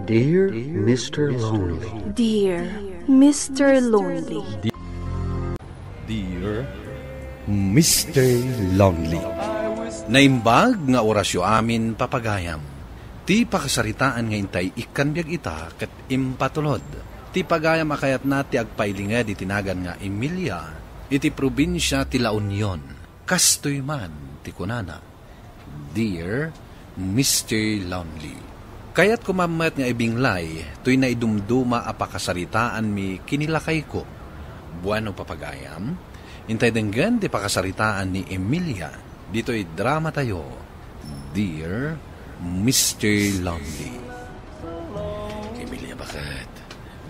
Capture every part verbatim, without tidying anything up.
Dear Mister Lonely. Dear Mister Lonely. Dear Mister Lonely. Naimbag nga orasyo amin, papagayam. Ti pakasaritaan nga intay ikkan biag ita ket impatulod. Ti pagayam a kayatna ti agpailinged iti nagan nga Emilia iti probinsia ti La Union. Kastoy man ti kunana, Dear Mister Lonely. Kayatko man met nga ibinglay toy naidumduma a pakasaritaanmi ken ni lakayko. Bueno, papagayam, intay denggen ti pakasaritaan ni Emilia ditoy dramatayo, Dear Mister Lonely. Emilia, baket?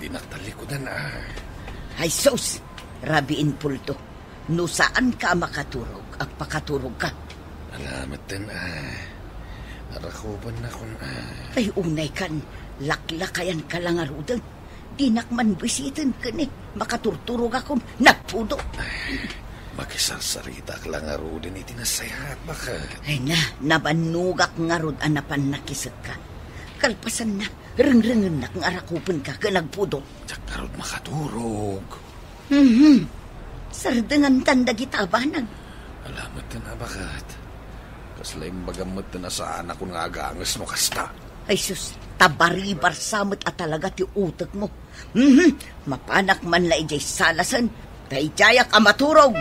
Dinak tallikudan, a. Ay, sus! Rabiin, Puldo. No saanka a makaturog, agpakaturogka. Ala metten, a. Arakupennakon, a. Ay, unaykan, laklakayanka la ngaruden. Dinak man bisiten ken ni, makaturturogakon, nagpudo. Ay, makisarsaritak la ngaruden iti nasayaat, baket? Ay na, nabannogak ngarud a napan nakisekka. Kalpasanna, rengrengennak nga arakupenka ken nagpudo. Diak ngarud makaturog. Mhm. Sardengantan dagita a banag. Ala metten, a, baket? Kasla imbagam metten a saanakon nga aganges no kasta. Ay sus, ta baribarsa met a talaga ti utekmo. Mhm. Mapanak man la idiay salasen, ta idiayak a maturog.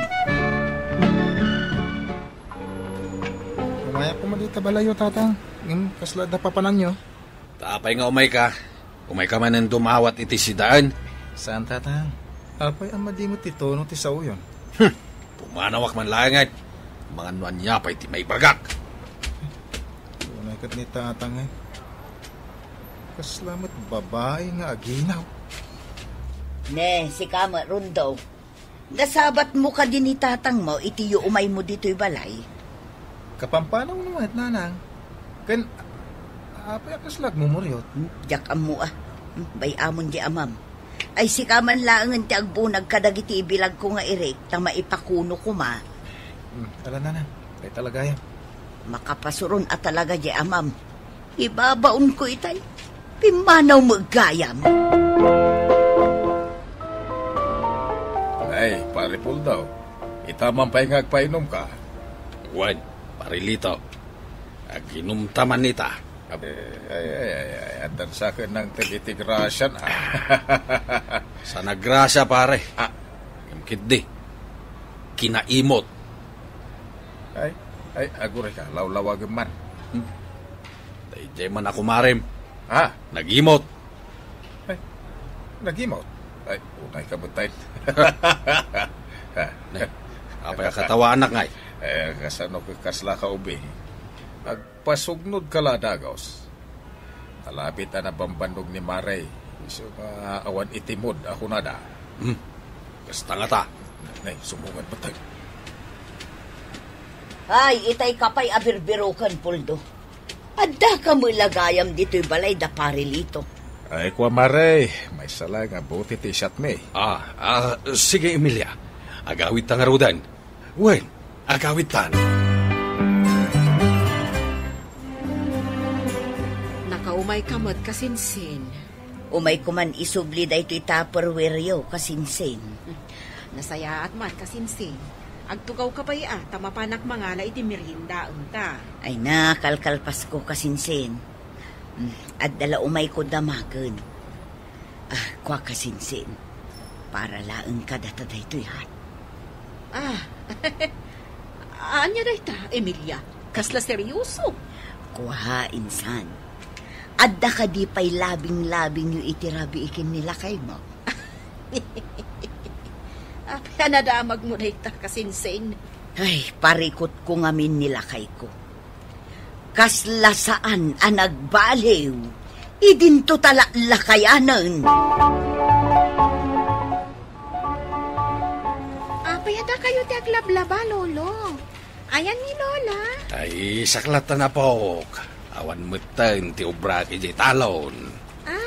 Umayak koma dita balayo, Tatang. Ngem kasla adda papananyo? Ta apay nga umayka? Umayka manen dumawat iti sidaen? Saan, Tatang. Apay a madi met ti tono ti saoyon? Hmm. Pumanawak man laengen. Mangan no ania pay ti maibagak. Unay ket ni Tatang, e. Kasla met babai nga aginaw. Ne, sika met, Rondo. Nasabatmo kadi ni tatangmo iti umaymo ditoy balay? Kapampanaw no met, Nanang. Ken, apay a kasla agmumuriot? Hmm, diak ammo, a. Hmm, bay-amon di amam. Ay, sika man laengen ti agbunag kadagiti ibilagko nga irik, ta maipakuno koma. Hmm, ala, Nanang. Kay talagayam. Makapasuron a talaga di amam. Ibabaonko itay. Pimmanaw met gayam. Ay, Pare Puldo, ita man pay nga agpainumka? Wen, Pare Lito. Aginumta man ita. Ay, ay, ay, ay, ay, addan sa ken nangted iti grasian, a. Saan a grasia, pare? A. Ngem ketdi, kinaimot. Ay, ay, agurayka, lawlawagem man. Hmm. Ta idiay man a kumarem. A? Nagimot. Ay, nagimot? Ay, unayka met, tay. Ne, apay a katawaanak ngay? E, kasano ket kaslaka ubing? Agpasugnodka la dagus. Nalabit a nabambannog ni Mare, isu nga awan itimod a kunada. Hmm. Kasta ngata. Nay, sumungad met, tay. Ay, itayka pay a birbiroken, Puldo. Addaka met la gayam ditoy balay da Pare Lito. Ay, kua, Mare, maysa la nga buti ti siatmi. A, a, sige, Emilia. Agawidta ngaruden. Wen, agawidtan. Nakaumayka met, kasinsin. Umayko man isubli daytoy Tupperwareyo, kasinsin. Nasayaat man, kasinsin. Agtugawka pay a, ta mapanak mangala iti meriendaenka. Ay na, kalkalpasko, kasinsin. Mm, adda la umayko damagen. A, kua, kasinsin. Para laeng kadata daytoy, ha? A, ania dayta, Emilia? Kasla serioso? Kua, insan. Adda kadi pay labing-labingyo iti rabii ken ni lakaymo? Apay a nadamagmo dayta, kasinsin? Ay, parikutko ngamin ni lakayko. Kasla saan a nagbaliw, idinto ta laklakayanen. Apay a dakayo ti aglablaba, Lolo? Ayan ni Lola? Ay, saklat ta napok. Awan metten ti obra idiay talon. A,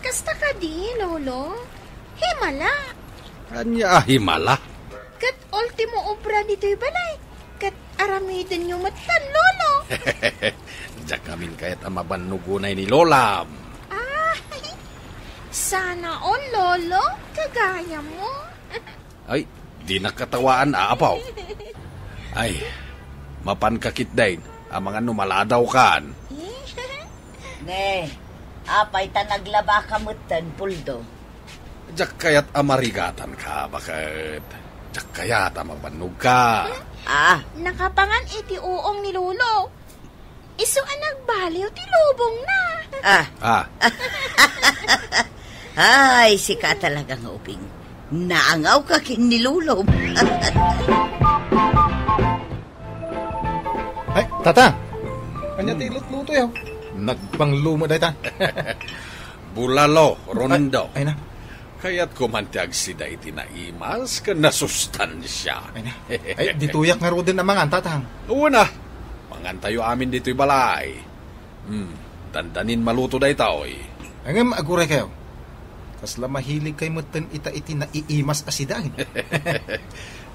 kasta kadi, Lolo? Himala. Ania a himala? Ket ultimo obra ditoy balay. Ket aramidenyo metten, Lolo. Diak ngamin Kayat a mabannog unay ni Lolam. Ay, sana all, Lolo, kagayam. Ay, di nakatawaan, aapaw. Ay, mapan ka ketdin, amangan no maladaw kan. Ne, apay ta naglaba ka metten, Puldo? Diak kayat a marigatan ka, baket. Diak kayat a mabannog ka. Ah. Nakapangan iti uong ni Lolo. Isu a nagbaliw ti lubongna. Ah. Ah. Ay, sika talaga nga ubing. Naangaw ka ken ni Lolo. Ay, tata! Ania ti lutluto yaw? Nagpanglumo dayta. Bulalo, Rondo. Ay, ay na. Kayatko man ti agsida iti naimas ken nasustansia. Ay na. Ay, ditoyak ngaruden a mangan, tatang. Wen a. Mangantayo amin ditoy balay. Hmm, dandanin maluto daytoy. Ngem aguraykayo. Kasla mahiligkay metten ita iti naiimas a sida.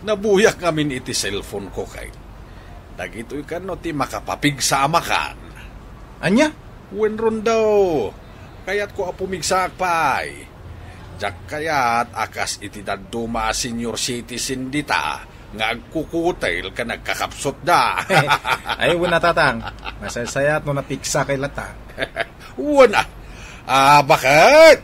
Nabuyak ngamin iti cellphone ko kay. Dagitoy kano ti makapapigsa a makan. Ania? Wen, Rondo, kayatko a pumigsaak pay. Diak kayat a kas iti dadduma a senior citizen dita nga agkukutel ken agkakapsutda. Ay, wen a, tatang. Masaysayaat no napigsakay latta. Wen a. Ah, baket?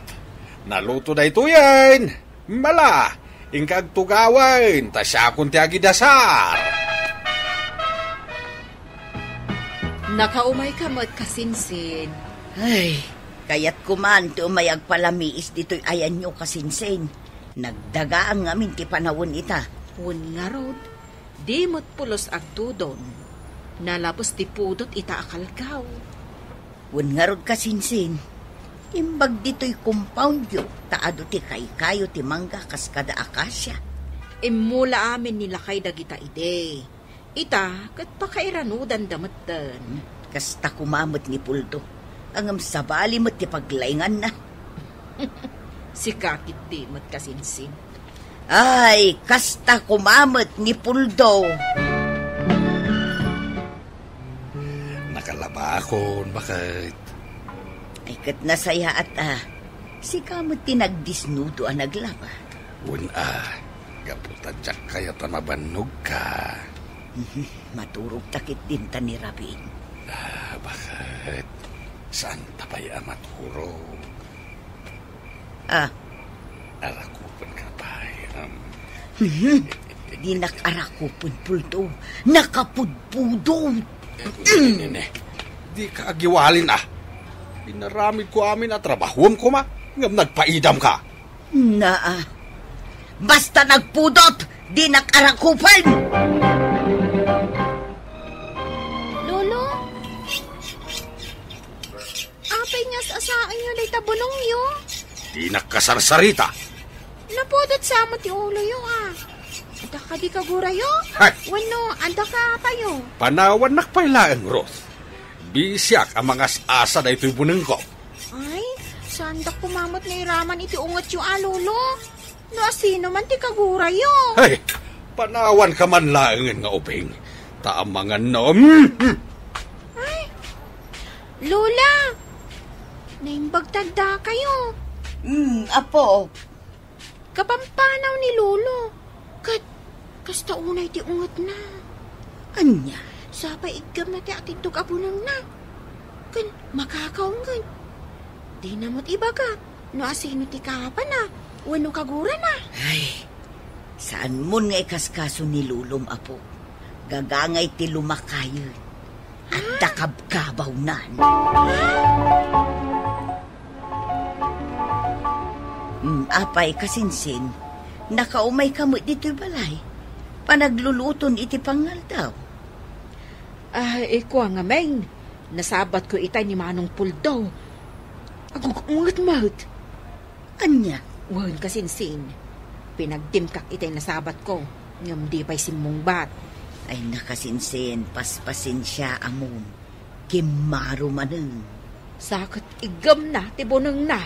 Naluto daytoyen. Mala, inka agtugawen, ta siakon ti agidasar. Nakaumayka met, kasinsin. Ay, kayatko man ti umay agpalamiis ditoy ayanyo, kasinsin. Nagdagaang ngamin ti panawen ita. Wen ngarud, di met pulos agtudon. Nalabes ti pudot ita a kalkaw. Wen ngarud, kasinsin, imbag ditoy compoundyo, ta adu ti kaykayo ti mangga kas kada akasia. Immula amin ni lakay dagita idi. Ita, ket pakairanudanda metten. Kasta koma met ni Puldo. Ngem sabali met ti paglainganna. Sika ketdi met, kasinsin. Ay, kasta koma met ni Puldo. Nakalabakon, baket. Ay, ket nasayaat a. Sika met ti nagdisnudo a naglaba. Wen a, gapu ta diak kayat a mabannogka. Maturogta ketdin ta ni Rabin. Ah, baket? Saanta pay a maturog? Ah. Arakupenka pay, um. Dinak arakupen, Puldo. Nakapudpudot. Eh, ne, ne, ne. Dika agiwalin, ah. Inaramidko amin a trabahuem koma, ngem nagpaidamka. Naa. Basta nagpudot, dinak arakupen! Lolo? Apay nga as-asaenyo dayta bunongyo? Dinak kasarsarita. Napudot sa met ti uloyo, ah. Adda kadi kagurayo? Hay! Wenno, adda ka payo? Panawannak pay laeng, Ruth. Bisiak a mangas-asa daytoy bunengko. Ay, saandak koma met nairaman iti ungetyo a, Lolo. No asino man ti kagurayo? Ay, panawanka man laengen nga ubing. Ta amangan no, mm, mm. Ay, Lola, naimbag ta addakayo. Mm, apo. Kapampanaw ni Lolo. Ket kasta unay ti ungetna. Ania? Sapay iggemna ti atiddog a bunengna. Ken makakaw ngarud. Dina met ibaga no asino ti kapana wenno kagurana. Ay, saanmon nga ikaskaso ni Lolom, apo. Gagangay ti lumakayen. Adda kabkabawnan. Mm, apay, kasinsin, nakaumayka met ditoy balay. Panagluluton iti pangaldaw. Ah, ikua ngamin, nasabatko itay ni Manong Puldo. Agug-unget met. Ania? Wen, kasinsin, pinagtimkak itay nasabatko, ngem di pay simmungbat. Ay, nakasinsin, paspasensia amon. Kimmaro manen. Sa ket iggemna ti bunengna.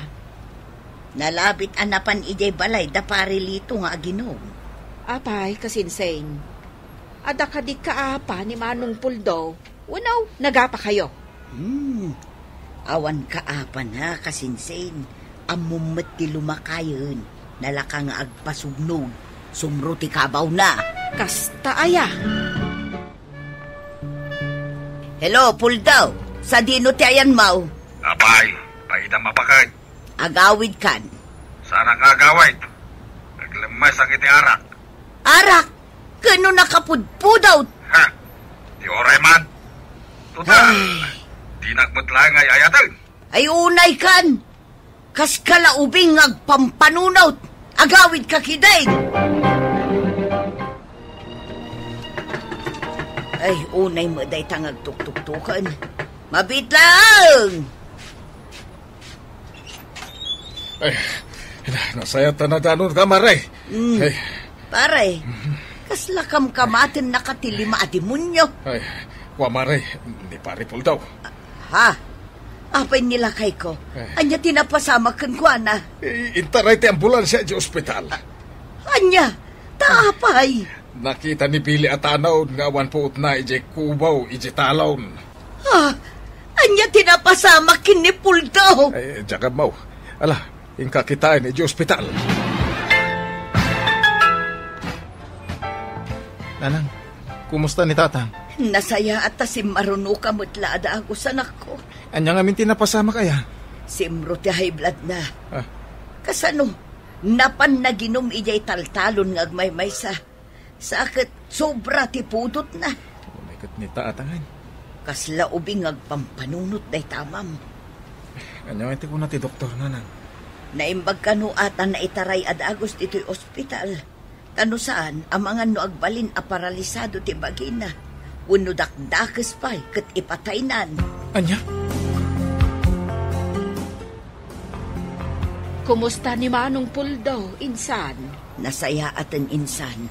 Nalabit a napan idiay balay da Pare Lito nga aginom. Apay, kasinsin, adda kadi kaapa ni Manong Puldo wenno nagapakayo? Hmm, Awan kaapana, kasinsin. Ammom met ti lumakayen, nalaka nga agpasugnog, sumro ti kabawna. Kasta aya? Hello, Puldo. Sadino ti ayanmo? Apay, paidam a baket. Agawidkan. Saanak nga agawid. Aglemmesak iti arak. Arak? Ken no nakapudpudot? Ha? Ti uray man. Total, ay, dinak met laeng ay-ayaten. Ay, unaykan. Kas ka la ubing nga agpampanunot, agawidka ketdin. Ay, unay met dayta nga agtuktuktoken. Mabiit laeng! Ay, na-, nasayat a nadanonka, Mare. Mm. Ay. Pare, kasla kamkamatennaka ti lima a demonio. Ay, kua, Mare, ni Pare Puldo. Ha? Apay ni lakayko? Eh. Ania ti napasamak kenkuana? I-, intaray ti ambulansia idiay ospital. Ania? Ta apay? Nakita ni Billy a tanaon nga awan puotna idiay kubaw idiay talon. Ha? Ania ti napasamak ken ni Puldo? Ay, diak ammo. Ala, inka kitaen idiay ospital. Nanang, kumusta ni Tatang? Nasayaat ta simmarunoka met la a dagus, anakko. Ania ngamin ti napasamak aya? Simro ti high blood na. Ah. Kasano? Napan naginum idiay taltalon nga agmaymaysa. Sa ket sobra ti pudotna. Unay ket ni Tatang. Kasla ubing nga agpampanunot dayta amam. Ania ngay ti kuna ti doktor, Nanang? Naimbag kano a ta naitaray a dagus ditoy ospital. Ta no saan, amangan no agbalin a paralisado ti bagina, wenno dakdakes pay ket ipataynan. Ania? Kumusta ni Manong Puldo, insan? Nasayaaten, insan.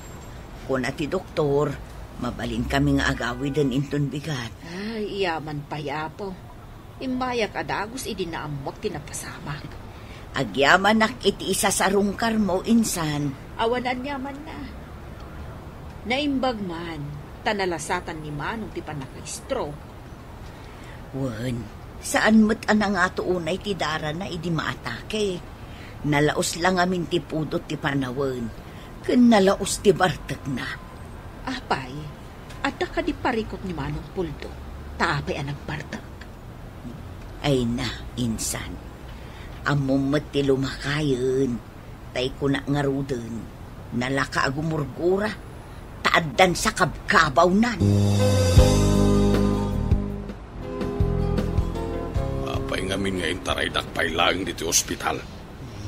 Kuna ti doktor, mabalinkami nga agawiden inton bigat. Ay, yaman pay, Apo. Immayak a dagus idi naammok ti napasamak. Agyamanak iti isasarungkarmo, insan. Awan aniamanna. Naimbag man, ta nalasatan ni Manong ti pannaka-stroke. Wen, saan met a nangato unay ti darana idi maatake. Nalaus la ngamin ti pudot ti panawen, ken nalaus ti bartekna. Apay, adda kadi parikut ni Manong Puldo, ta apay a nagbartek? Ay na, insan. Ammom met ti lumakayen, tay kuna ngaruden, nalaka a gumurgura, ta addan sakabkabawnan. Apay ngamin nga intaraydak pay laeng ditoy ospital?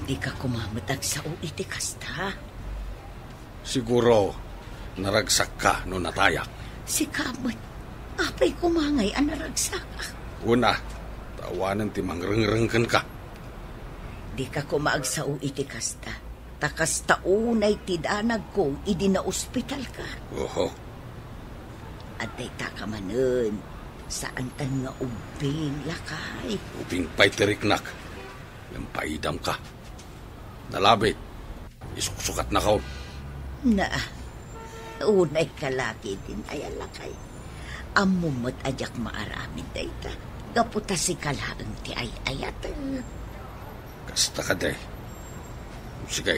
Dika koma met agsao iti kasta. Siguro, naragsakka no natayak. Sika met, apay koma ngay a naragsakak? Una, ta awanen ti mangrengreng kenka. Dika koma agsao iti kasta, ta kasta unay ti danagko idi naospitalka. Oho. Adda dayta ka manen, saankan nga ubbing, lakay. Ubbing pay ti riknak. Ngem paidamka. Nalabit. Isuksukatnakon. Na, unay ka la ketdin aya, lakay. Ammom met a diak maaramid dayta. Gapu ta sika laeng ti ay-ayatek. Kasta kadi. Sige.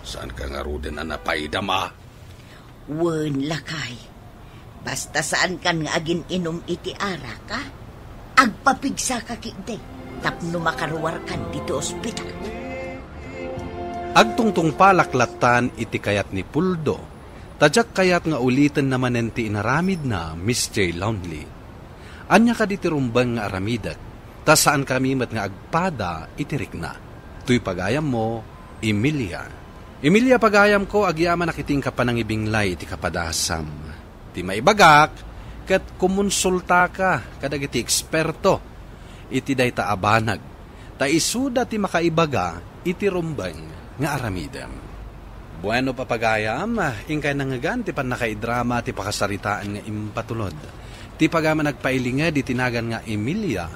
Saanka ngaruden a napaidam a? Wen, lakay. Basta saankan nga agin-inum iti arak, a? Agpapigsaka ketdi tapno makaruarkan ditoy ospital. Agtungtungpalak lattan iti kayat ni Puldo, ta diak kayat nga ulitenna manen ti inaramidna, Mister Lonely. Ania kadi ti rumbeng nga aramidek, ta saankami met nga agpada iti rikna. Toy pagayammo, Emilia. Emilia, pagayamko, agyamanak iti inka panangibinglay iti kapadasam. Ti maibagak, ket kumonsultaka kadagiti eksperto iti dayta a banag, ta isuda ti makaibaga iti rumbeng nga aramidem. Bueno, papagayam, inkay nangngegan ti pannakaidrama ti pakasaritaan nga impatulod ti pagayam a nagpailinged iti nagan nga Emilia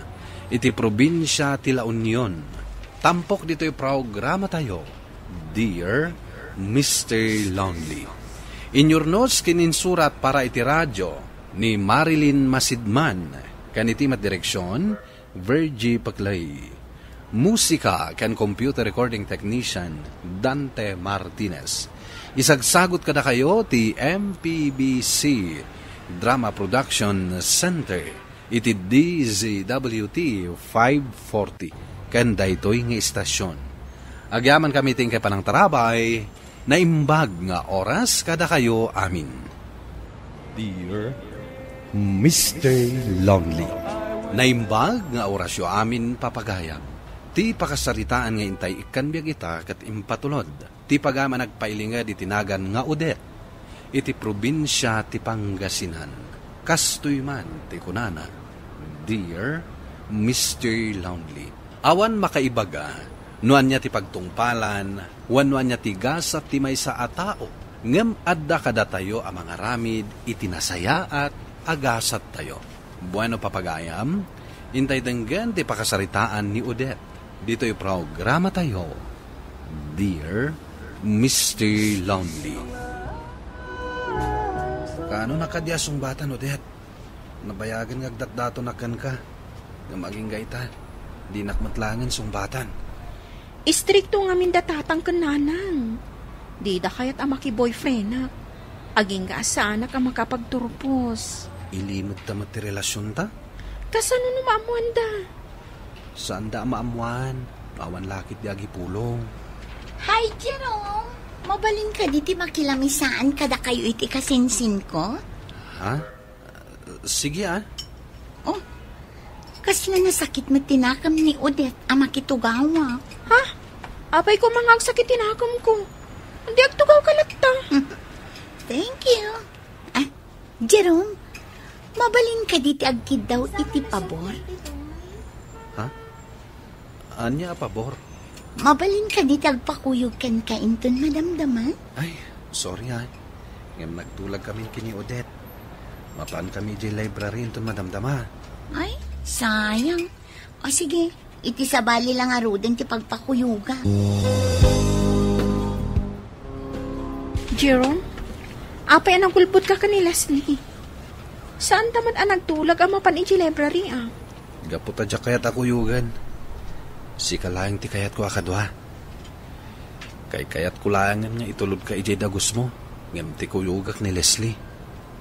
iti probinsia ti La Union. Tampok ditoy programatayo, Dear Mister Lonely. Inyurnos ken insurat para iti radio ni Marilyn Masidman, ken iti met direksion, Virgie Paclay. Musika ken computer recording technician, Dante Martinez. Isagsagut kadakayo ti M P B C Drama Production Center iti D Z W T five forty ken daytoy nga istasyon. Agyaman kami ti inkay panangtarabay, naimbag nga oras kadakayo amin. Dear Mister Lonely. Naimbag nga orasyo amin, papagayam. Ti pakasaritaan nga intay ikkan biag ita ket impatulod ti pagayam a nagpailinged iti nagan nga Odette, iti probinsia ti Pangasinan. Kastoy man ti kunana, Dear Mister Lonely. Awan makaibaga no ania ti pagtungpalan wenno ania ti gasat ti maysa a tao, ngem adda kadatayo a mangaramid iti nasayaat a gasattayo. Bueno, papagayam, intay denggen ti pakasaritaan ni Odette ditoy programatayo, Dear Mister Lonely. Kaano na kadi a sungbatan, Odette? Nabayagen nga agdatdatonak kenka. Ngem agingga ita, dinak met laengen sungbatan. Istrikto ngamin da tatang ken nanang. Dida kayat a makiboyfriendak. Agingga a saanak a makapagturpos. Ilimedta met ti relasionta? Kasano no maammoanda? Saanda a maammoan. Awan la ketdi agipulong. Hi, Jerome! Mabalin kadi ti makilamisaan kadakayo iti kasinsinko? Ha? Sige, ah. Oh, kasla nasakit met ti nakemmi ni Odette a makitugawak. Ha? Apay koma nga agsakit ti nakemko? Di agtugawka latta. Thank you. Ah, Jerome, mabalin kadi ti agkiddaw iti pabor? Ha? Ania a pabor? Mabalin kadi ti agpakuyog kenka inton madamdama? Ay, sorry, ah. Ngem nagtulag kamin ken ni Odette. Mapan kami idiay library inton madamdama. Ay, sayang. O sige, iti sabali la ngaruden ti pagpakuyoga. Jerome, apay a nagulbodka ken ni Leslie? Saanta met a nagtulag a mapan idiay library, ah? Gapu ta diak kayat a kuyogen. Sika laeng ti kayatko a kadua. Kaykayatko laengen nga itulodka idiay dagusmo, ngem ti kuyogak ni Leslie.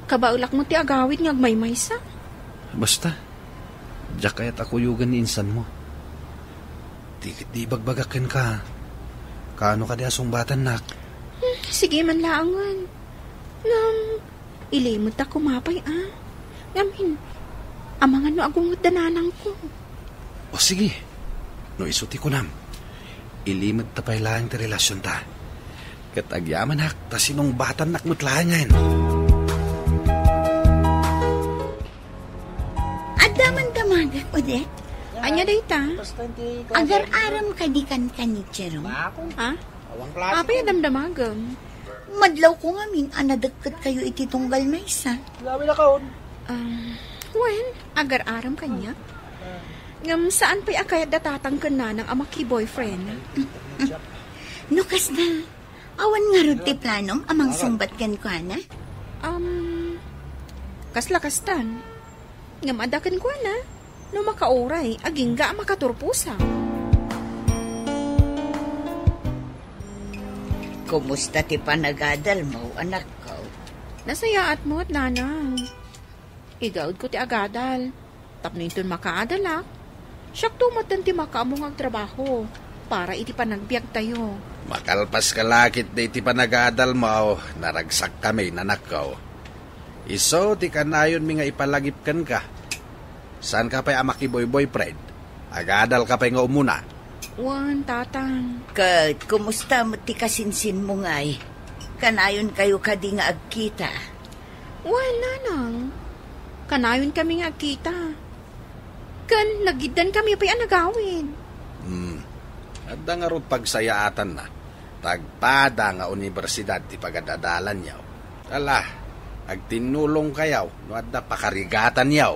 Kabaelak met ti agawid nga agmaymaysa. Basta, diak kayat a kuyogen ni insanmo. Di ketdi ibagbagak kenka. Kaano kadi a sungbatannak? Hmm, sige man laengen. Ngem, ilimedta koma pay, a. Ngamin, amangan no agungetda nanangko. O sige, no isu ti kunam, ilimedta pay laeng ti relasionta. Ket agyamanak ta sinungbatannak met laengen. Adda man damagek, Odette? Ania dayta? Agar-aram kadi kenka ni Jerome? Ha? Apay a damdamagem? Madlawko ngamin a nadekket kayo iti tunggal maysa. Labi na kaon. Um, wen, agar-aram kaniak. Ngem saan pay a kayat da tatang ken nanang a maki-boyfriend. No kasta, awan ngarud ti planom a mangsungbat kenkuana? Um, kasla kastan. Ngem adda kenkuana, no makauray, agingga a makaturposa. Kumusta ti panagadalmo, anakko? Nasayaat met, nanang. Igaedko ti agadal. Tapno inton makaadalak, siakto metten ti makaammo nga agtrabaho para iti panagbiagtayo. Makalpaska la ketdi iti panagadalmo, naragsakkami, nanakko. Isu ti kanayonmi nga ipalagip kenka. Saanka pay a makiboy-boyfriend? Agadalka pay nga umuna. Wen, tatang. Ket kumusta met ti kasinsinmo ngay? Kanayonkayo kadi nga agkita? Wen, nanang. Kanayonkami nga agkita. Ken nagiddankami pay a nagawid. Hmm. Adda ngarud pagsayaatanna. Ta agpada nga universidad ti pagad-adalanyo. Ala, agtinnulongkayo no adda pakarigatanyo.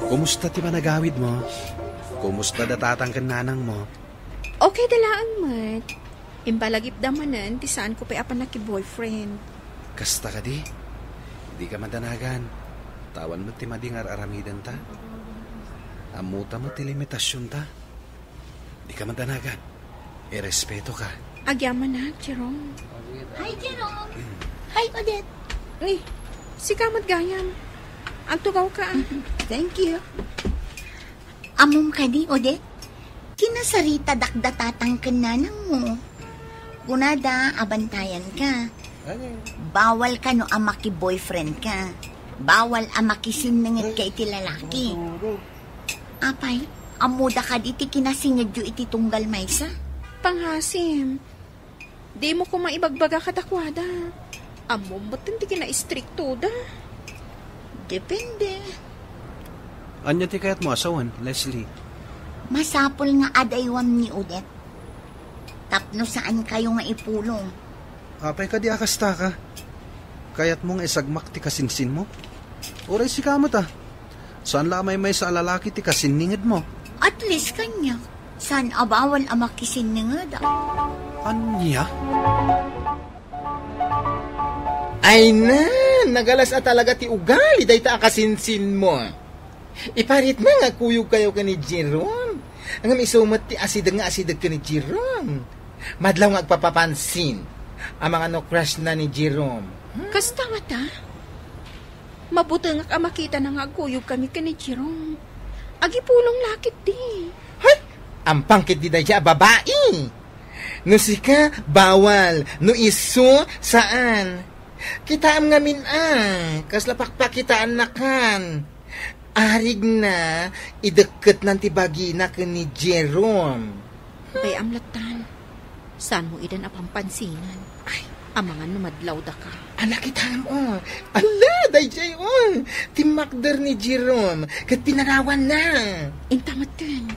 Kumusta ti panagawidmo? Kumusta da tatang ken nanangmo? Okay da laeng met. Impalagipda manen ti saanko pay a pannaki-boyfriend. Kasta kadi? Dika madanagan. Awan met ti madi nga ar-aramidenta. Ammota met ti limitasionta. Dika madanagan. Irespetoka. Agyamanak, Jerome. Hi, Jerome. Hi, Odette. Ni, sika met gayam. Agtugawka, ah. Thank you. Ammom kadi, Odette? Kinasaritadak da tatang ken nanangmo. Kunada, abantayanka. Ay. Bawal kano a maki-boyfriendka. Bawal a makisinnengetka iti lalaki. Ay, siguro. Apay, ammoda kadi ti kinasingedyo iti tunggal maysa? Pangasim, dimo koma ibagbaga kadakuada. Ammom metten ti kinaistriktoda. Depende. Ania ti kayatmo a sawen, Leslie? Masapul nga adaywam ni Odette. Tapno saankayo nga ipulong. Apay kadi a kastaka? Kayatmo nga isagmak ti kasinsinmo? Uray sika met a. Saan la a maymaysa a lalaki ti kasinningedmo? At least kaniak, saan a bawal a makisinninged. Ania? Ay na, nagalas a talaga ti ugali dayta a kasinsinmo. Iparitna nga kuyogkayo ken ni Jerome. Ngem isu met ti asideg nga asideg ken ni Jerome. Madlaw nga agpapapansin. Amangan no crush na ni Jerome. Hmm? Kasta ngata? Mabutengak a makitana nga agkuyogkami ken ni Jerome. Agipulong la ketdi. Hay! Ampang ketdi daydiay a babai. No sika, bawal. No isu, saan. Kitaem ngamin a, kasla pakpakitaannakan. Arigna, idekketnan ti bagina ken ni Jerome. Bay-am lattan. Saanmo idan a pampansinan? Ay, amangan no madlawdaka. Ala, kitaem, o. Ala, daydiay, o. Timmakder ni Jerome, ket pinarawanna. Inta metten.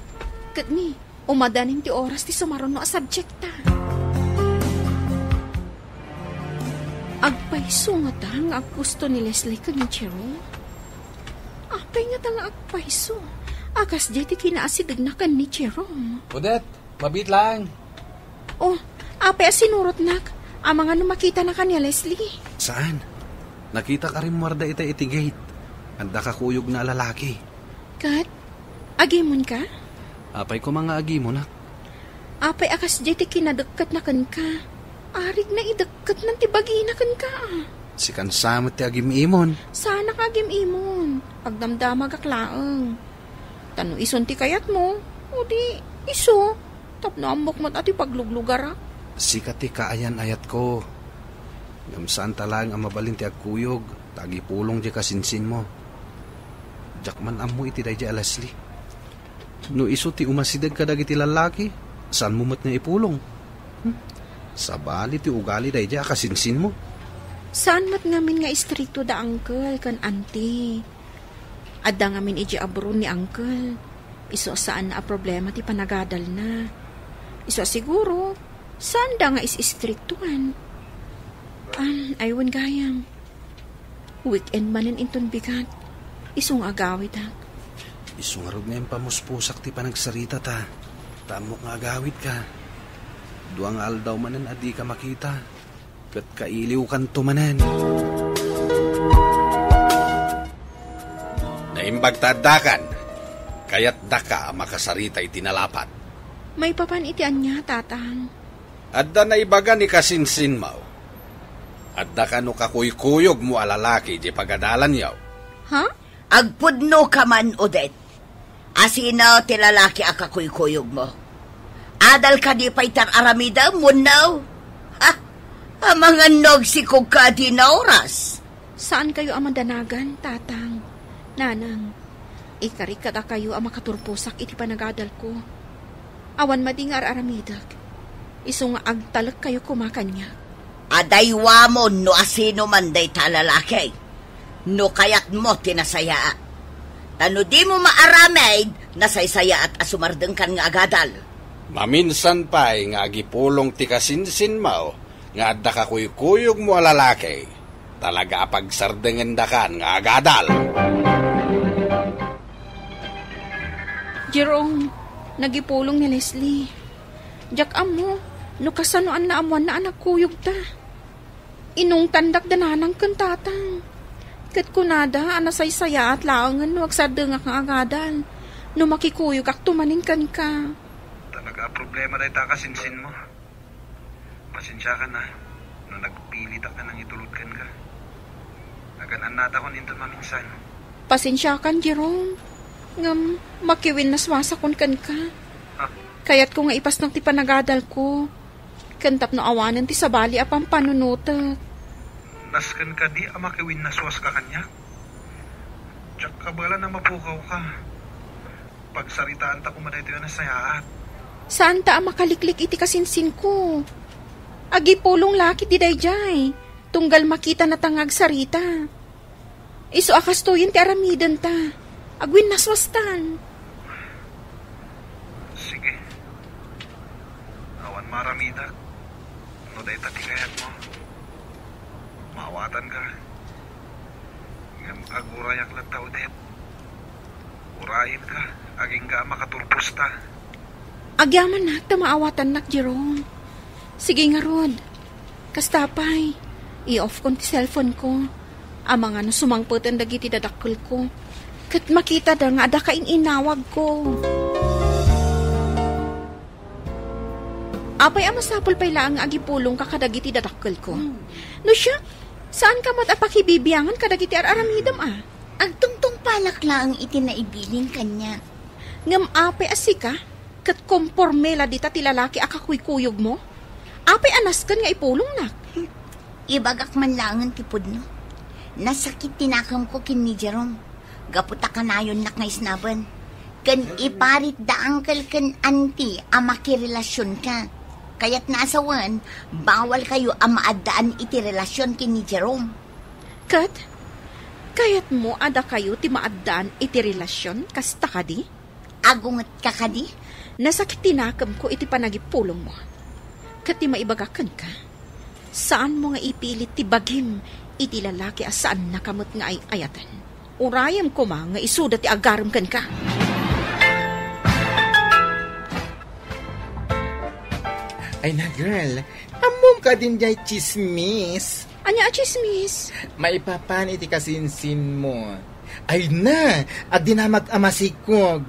Ket ni, umadanin ti oras ti sumaruno a subjekta. Agpayso ngata nga aggusto ni Leslie ken ni Jerome? Apay ngata nga agpayso a kasdiay ti kinaasidegna ken ni Jerome? Odette, mabiit laeng. O, apay a sinurotnak? Amangan no makitanaka ni Leslie. Saan? Nakitak a rimmuarda ita iti gate. Adda kakuyogna a lalaki. Ket, agimonka? Apay koma nga agimonak? Apay a kasdiay ti kinadekketna kenka? Arigna idekketnan ti bagina kenka, a. Sikan sa met ti agim-imon. Saanak agim-imon. Agdamdamagak laeng. Ta no isun ti kayatmo, o di, isu, tapno ammok met a ti pagluglugarak. Sika ti kaayan-ayatko. Ngem saanta laeng a mabalin ti agkuyog, ta agipulong diay kasinsinmo. Diak man ammo iti daydiay a Leslie. No isu ti umasideg kadagiti lallaki, saanmo met nga ipulong? Hmm? Sabali ti ugali daydiay a kasinsinmo. Saan met ngamin nga istrikto da uncle ken auntie. Adda ngamin idiay abroad ni uncle. Isu a saan a problema ti panagadalna. Isu a siguro, saanda nga is-istriktuan. Am, ay wen gayam. Weekend manen inton bigat. Isu nga agawidak. Isu ngarud nga impamuspusak ti panagsaritata. Ta ammok nga agawidka. Dua nga aldaw manen a dika makita. Ket kailiwkanto manen. Naimbag ta addakan, kayatdaka a makasarita iti nalapat. Maipapan iti ania, Tatang? Adda naibaga ni kasinsinmo. Adda kano kakuykuyogmo a lalaki idiay pagadalanyo. Ha? Agpudnoka man, Odette. Asino ti lalaki a kakuykuyogmo? Adal kadi pay ti ar-aramidem wenno? Ha? Amangan no agsikogka a dina oras. Saankayo a madanagan, Tatang, Nanang. Ikarik kadakayo a makaturposak iti panagadalko. Awan madi nga ar-aramidek. Isu nga agtalekkayo koma kaniak. Adaywamon no asino man dayta a lalaki. No kayatmo ti nasayaat. Ta no dimo maaramid, nasaysayaat a sumardengkan nga agadal. Maminsan pay nga agipulong ti kasinsinmo nga adda kakuykuyogmo a lalaki. Talaga a pagsardengendakan nga agadal. Jerome, nagipulong ni Leslie. Diak ammo no kasanoan naammoanna a nagkuyogta. Inungtandak da nanang ken tatang. Ket kunada a nasaysayaat laengen no agsardengak nga agadal, no makikuyogakto manen kenka. Talaga a problema dayta a kasinsinmo. Pasensiakan a, no nagpilitak nga nangitulod kenka. Nagan-annatakon inton maminsan. Pasensiakan, Jerome. Ngem, makiwinnaswasakon kenka. Ha? Kayatko nga ipasnek ti panagadalko. Ken tapno awanen ti sabali a pampanunotek. Nasken kadi a makiwinnaswaska kaniak? Diak kabaelan a mapukawka. Pagsaritaanta koma daytoy a nasayaat. Saanta a makaliklik iti kasinsinko. Agipulong la ketdi daydiay, tunggal makitanata nga agsarita. Isu a kastoyen ti aramidenta. Agwinnaswastan. Sige. Awan maaramidak. No dayta ti kayatmo, maawatanka. Ngem agurayak latta, Odette. Urayenka, agingga a makaturposta. Agyamanak ta maawatannak, Jerome. Sige ngarud. Kasta pay, i-off kon ti cellphone ko. Amangan no sumangpeten dagiti dadakkelko. Ket makitada nga adda kaininawagko. Apay a masapul pay laeng nga agipulongka kadagiti dadakkelko? Hmm. No siak, saanka met a pakibibiangan kadagiti ar-aramidem a? Agtungtungpalak laeng iti naibilin kaniak. Ngem apay a sika, ket komporme la dita ti lalaki a kakuykuyogmo? Apay a nasken nga ipulongnak? Ibagak man laengen ti pudno. Nasakit ti nakemko ken ni Jerome. Gapu ta kanayonnak nga isnaben. Ken iparit da uncle ken auntie a makirelasionka. Kayatna a sawen, bawalkayo a maaddaan iti relasion ken ni Jerome. Ket, kayatmo a dakayo ti maaddaan iti relasion, kasta kadi? Agungetka kadi? Nasakit ti nakemko iti panagipulongmo. Ket ti maibagak kenka, saanmo nga ipilit ti bagim iti lalaki a saannaka met nga ay-ayaten. Urayem koma nga isuda ti agarem kenka. Ay na, girl. Ammom kadin diay tsismis? Ania a tsismis? Maipapan iti kasinsinmo. Ay na, agdinamag a masikog.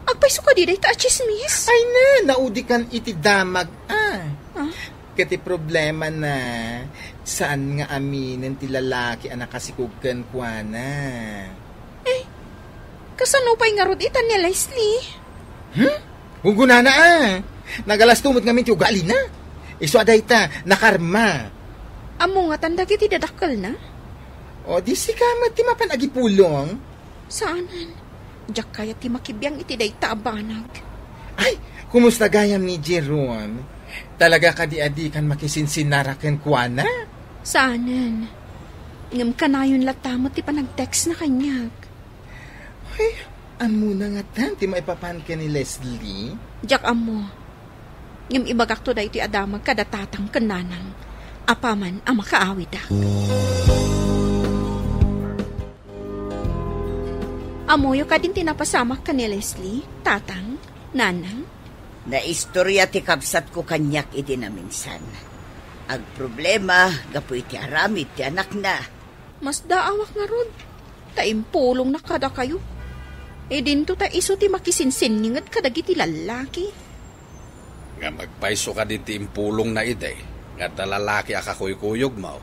Agpayso kadi dayta a tsismis? Ay na, naudikan iti damag a. Ah? Ket ti problema na, saan nga aminen ti lalaki a nakasikog kenkuana. Eh, kasano pay ngarud ita ni Leslie? Hmm? Gunggunana a. Nagalasto met ngamin ti ugalina. Isu a dayta, nakarma. Ammo ngatan dagiti dadakkelna? O, di sika met ti mapan agipulong? Saanen. Diak kayat ti makibiang iti dayta a banag. Ay, kumusta gayam ni Jerome? Talaga kadi a dikan makisinsinara kenkuana? Saanen. Ngem kanayon latta met ti panagtextna kaniak. Ay, ammona ngatan ti maipapan ken ni Leslie? Diak ammo. Ngem ibagakto daytoy a damag kada tatang ken nanang, apaman a makaawidak. Ammoyo kadin ti napasamak ken ni Leslie, tatang, nanang? Naistoria ti kabsatko kaniak idi naminsan. Agproblema gapu iti aramid ti anakna. Masdaawak ngarud, ta impulongna kadakayo. Idinto ta isu ti makisinsinninged kadagiti lallaki. Ngem agpayso kadi ti impulongna idi nga adda lalaki a kakuykuyogmo?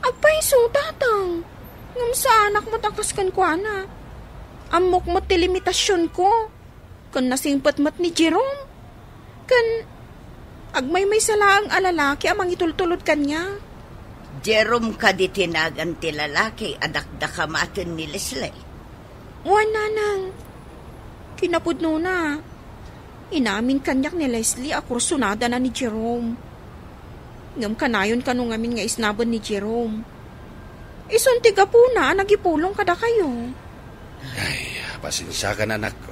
Agpayso, tatang. Ngem saanak met a kas kenkuana. Ammok met ti limitasionko. Ken nasingpet met ni Jerome. Ken agmaymaysa laeng a lalaki a mangitultulod kaniak. Jerome kadi ti nagan ti lalaki a dakdakamaten ni Leslie? Wen, nanang. Kinapudnona, inamin kaniak ni Leslie a kursunadana ni Jerome. Ngem kanayon kano ngamin nga isnaben ni Jerome. Isun ti gapuna a nagipulong kadakayo. Ay, pasensiakan, anakko.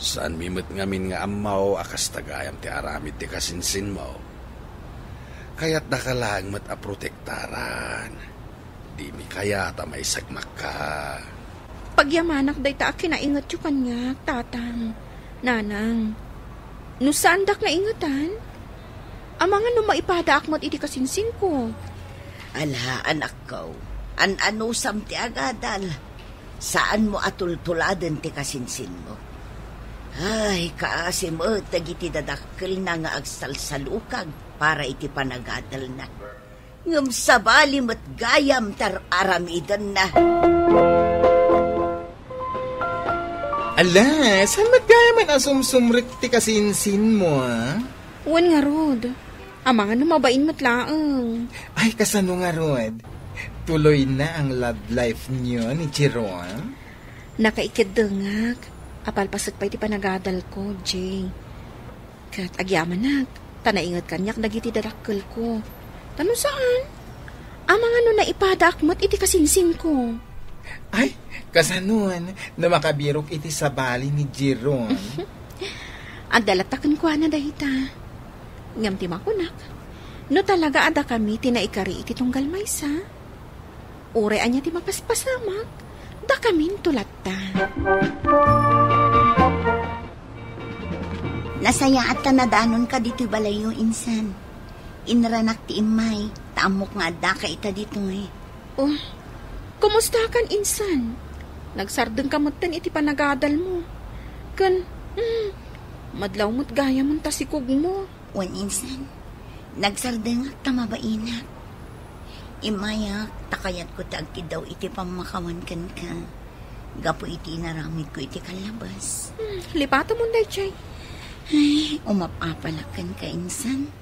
Saanmi met ngamin nga ammo a kasta gayam ti aramid ti kasinsinmo. Kayatdaka laeng met a protektaran. Dimi kayat a maisagmakka. Pagyamanak dayta a kinaingetyo kaniak, tatang, nanang. No saandak nga ingetan, amangan no maipadaak met iti kasinsinko. Ala, anakko, An-anusam ti agadal, saanmo a tultuladen ti kasinsinmo. Ay, kaasi met dagiti dadakkelna nga agsalsalukag para iti panagadalna. Ngem sabali met gayam ti ar-aramidenna. Ala, saan met gayam a sumsumrek ti kasinsinmo, a? Wen ngarud. Amangan no mabain met laeng. Ay, kasano ngarud? Tuloy na ang love life niyo ni Jerome? Nakaikeddengak. Apalpasek pay ti panagadal ko, Jay. Ket agyamanak, ta nainget kaniak dagiti dadakkelko. Ta no saan, amangan no naipadaak met iti kasinsinko. Ay, kasanon, no makabirok iti sabali ni Jerome? Adda latta kenkuana dayta. Ngem ti makunak, no talaga a dakami ti naikari iti tunggal maysa, uray ania ti mapaspasamak, dakaminto latta. Nasayaat ta nadanonka ditoy balayyo, insan. Inranak ti immay, ta ammok nga addaka ita ditoy. Oh, kumustakan, insan? Nagsardengka metten iti panagadalmo. Ken, hmm, madlaw met gayam ta sikogmo. Wen, insan, nagsardengak ta mabainak. Immayak ta kayatko ti agkiddaw iti pammakawan kenka gapu iti inaramidko iti kallabas. Hmm, lipatamon daytoy. Ay, umap-apalak kenka, insan.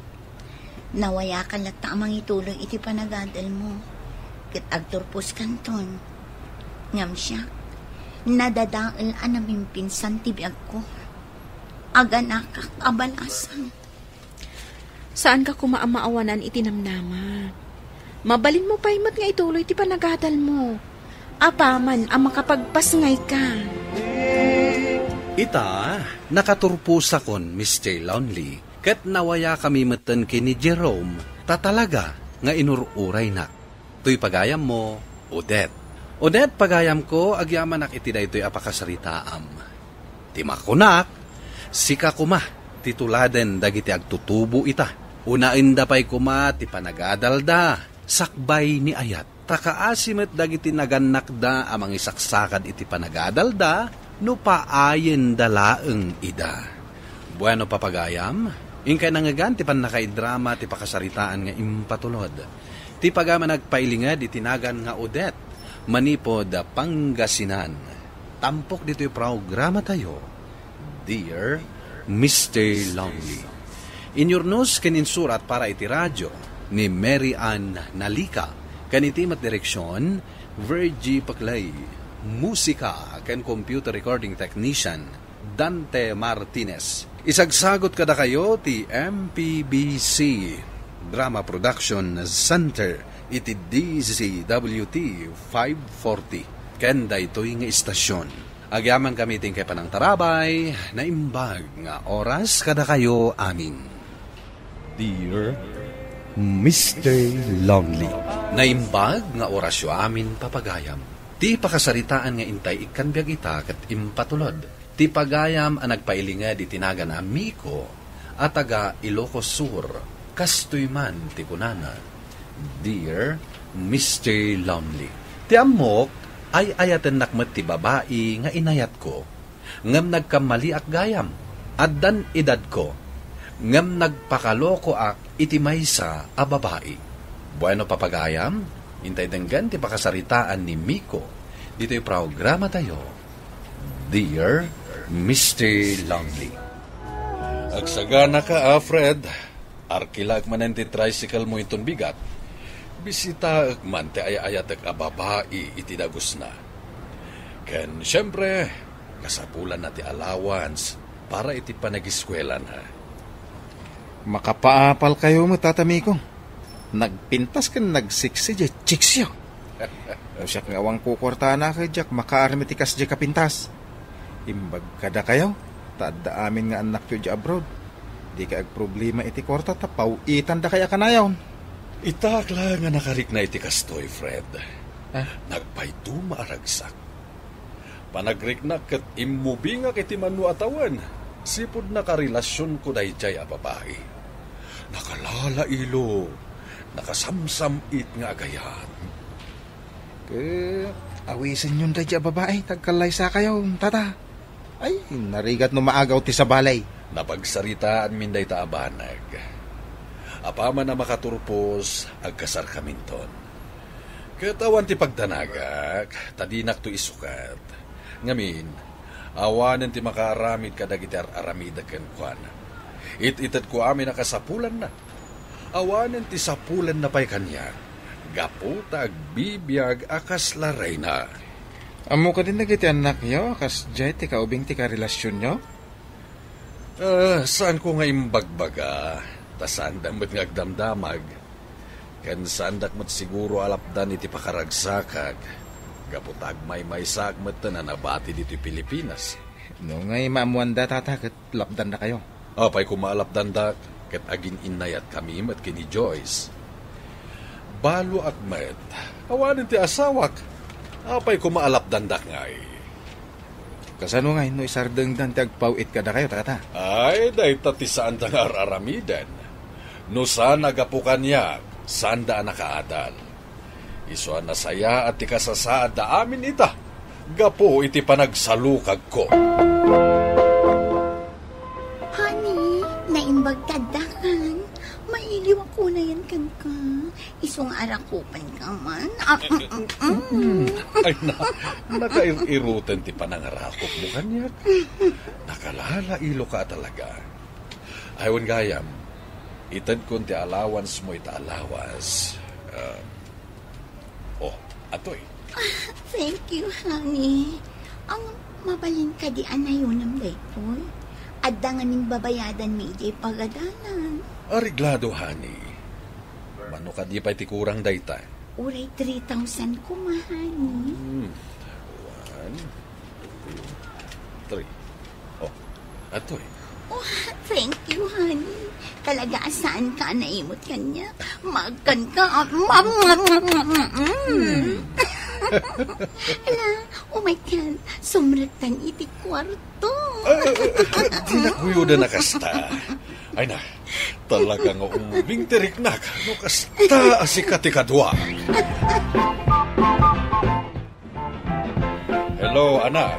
Nawayakan latta a mangituloy iti panagadalmo, ket agturposkanton. Ngem siak, nadadael a namimpinsan ti biagko. Aganakak a balasang. Saanka koma a maawanan iti namnama. Mabalinmo pay met nga ituloy ti panagadalmo. Apaman a makapagpasngayka. Ita, nakaturposakon, Mister Lonely, ket nawayakami metten ken ni Jerome, ta talaga nga inur-uraynak. Toy pagayammo, Odette. Odette, pagayamko, agyamanak iti daytoy a pakasaritaam. Ti makunak, sika koma ti tuladen dagiti agtutubo ita. Unaenda pay koma ti panagadalda, sakbay ni ayat. Ta kaasi met dagiti nagannakda a mangisaksakad iti panagadalda no paayenda laeng ida. Bueno, papagayam, inkay nangngegan ti pannakaidrama ti pakasaritaan nga impatulod. Ti pagayam a nagpailinged iti nagan nga Odette, manipud Pangasinan. Tampok ditoy programatayo, Dear Mister Lonely. Inyurnos ken insurat para iti radyo ni Mary Ann Nalica, ken iti met direksion, Virgie Paclay. Musika ken computer recording technician, Dante Martinez. Isagsagot kadakayo ti M P B C Drama Production Center iti D Z W T five forty. Ken daytoy nga istasyon, agyamankami ti inkay panangtarabay, naimbag nga oras kadakayo amin. Dear Mister Lonely. Naimbag nga orasyo amin, papagayam. Ti pakasaritaan nga intay ikkan biag ita ket impatulod. Ti pagayam a nagpailinged iti nagan a Miko a taga Ilocos Sur, kastoy man ti kunana, Dear Mister Lonely. Ti ammok, ay-ayatennak met ti babai nga inayatko, ngem nagkammaliak gayam. Addan edadko, ngem nagpakalokoak iti maysa a babai. Bueno, papagayam, intay denggen ti pakasaritaan ni Miko ditoy programatayo, Dear Mister Lonely. Agsaganaka, a, Fred. Arkilaek manen ti tricycle mo inton bigat. Bisitaek man ti ay-ayatek a babai iti dagusna. Ken, siempre, kasapulanna ti allowance para iti panagiskuelana. Makapaapalkayo met, Tata Miko. Nagpintas ken nagsiksi diay chicksyo. No siak nga awan kukuartana, ket diak makaarem iti kasdiay kapintas. Imbag kadakayo, ta adda amin nga annakyo idiay abroad. Dikay agproblema iti kuarta ta paw-itandakay a kanayon. Itaak laeng a nakarikna iti kastoy, Fred. Ah? Nagpayduma a ragsak. Panagriknak ket immubingak iti mano a tawen, sipud nakarelasionko daydiay a babai. Nakalalailo, nakasamsam-it nga agayat. Eh, awisenyon daydi a babai, ta agkallaysakayo, tata. Ay, narigat no maagaw ti sabali. Napagsaritaanmin dayta a banag. Apaman a makaturpos, agkasarkaminton. Ket awan ti pagdanagak, ta dinakto isukat. Ngamin, awanen ti makaaramid kadagiti ar-aramidek kenkuana. It-itedko amin a kasapulanna. Awanen ti sapulanna pay kaniak, gapu ta agbibiag a kasla reyna. Ammo kadin dagiti annakyo a kasdiay ti kaubing ti karelasionyo? Ah, saanko nga imbagbaga, ta saanda met nga agdamdamag, ken saandak met siguro a lapdan iti pakaragsakak, gapu ta agmaymaysaak metten a nabati ditoy Pilipinas. No ngay maammoanda, tata, ket lapdandakayo. Apay koma a lapdandak, ket agin-innayatkami met ken ni Joyce. Baloak met, awanen ti asawak. Apay koma a lapdandak ngay. Kasano ngay no isardengdan ti agpaw-it kadakayo, tata? Ay, dayta ti saanda nga ar-aramiden. No saan a gapu kaniak, saanda a nakaadal. Isu a nasayaat ti kasasaadda amin ita, gapu iti panagsalukagko. Honey, naimbag kaddakan. Mailiw ako na yan kenka. Isu nga arakupanka man. Ah, mm, mm, mm. Ay na, nakair-irutan ti panangarakupmo kaniak. Nakalalailo ka talaga. Ay, wen gayam, itedkon ti allowance mo ita a lawas. Ah, oh, atoy. Ah, thank you, honey. Ang mabalin kadi a nayonam daytoy? Adda ngamin babayadanmi idiay pagadanan. Areglado, honey. Mano kadi pay ti kurang dayta? Uray three thousand koma, honey. Hmm. One, two, three. Oh, atoy. Oh, thank you, honey. Talaga a saanka a naimot kaniak. Maagkanka. Mm. Hmm. Ala, umaykan. Sumrektan iti kuarto. Ah, ah, ah, ah, dinak guyodan a kasta. Ay na, talaga nga umbing ti riknak no kasta a sika ti kadua. Hello, anak.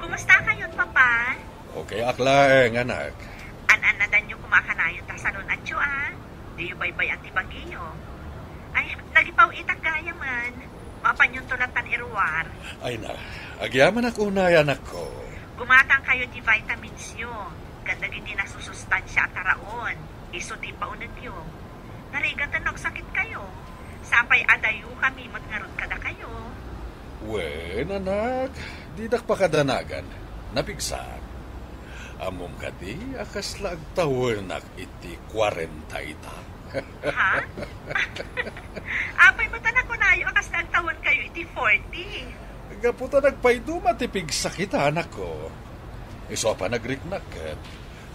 Kumusta kayon, Papa? Okay ak laeng, anak. An-annadanyo koma a kanayon ta salon-atyo, a. Diyo baybay-an ti bagiyo. Ay, nagipaw-itak gayamen. Mapanyon to lattan iruar. Ay na, agyamanak unay, anakko. Gumatangkayo ti vitamins yo, ken dagiti nasusustansia a taraon, isu ti ipaunegyo. Narigaten no agsakitkayo. Sapay a dayokami met ngarud kadakayo. Wen, anak, didak pakadanagan. Napigsaak. Ammom kadi a kasla agtawenak iti kuarenta ita? Ha? Apay met a nakunayo a kasla agtawenkayo iti forty? Gapu ta nagpayduma ti pigsak ita, anakko. Isu a panagriknak ket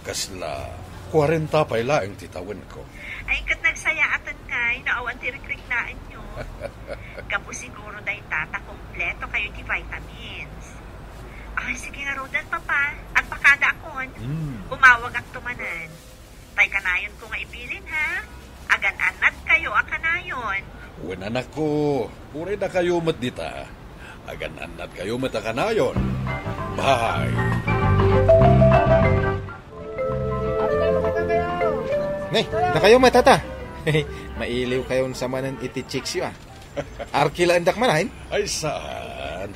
kasla kuarenta pay laeng ti tawenko. Ay, ket nagsayaaten ngay no awan ti rikriknaenyo. Gapu siguro dayta ta kompleto kayo iti vitamins. Ay, sige ngaruden, Papa. Agpakadaakon. Hmm. Umawagakto manen. Tay kanayonko nga ibilin, ha? Agan-annadkayo a kanayon. Wen, anakko, uray dakayo met dita. Agan-annadkayo met a kanayon. Bye. Ne, dakayo met, tata. Mailiwkayon sa manen iti chicks yo, a. Arkilaendak man, hain? Ay, saan.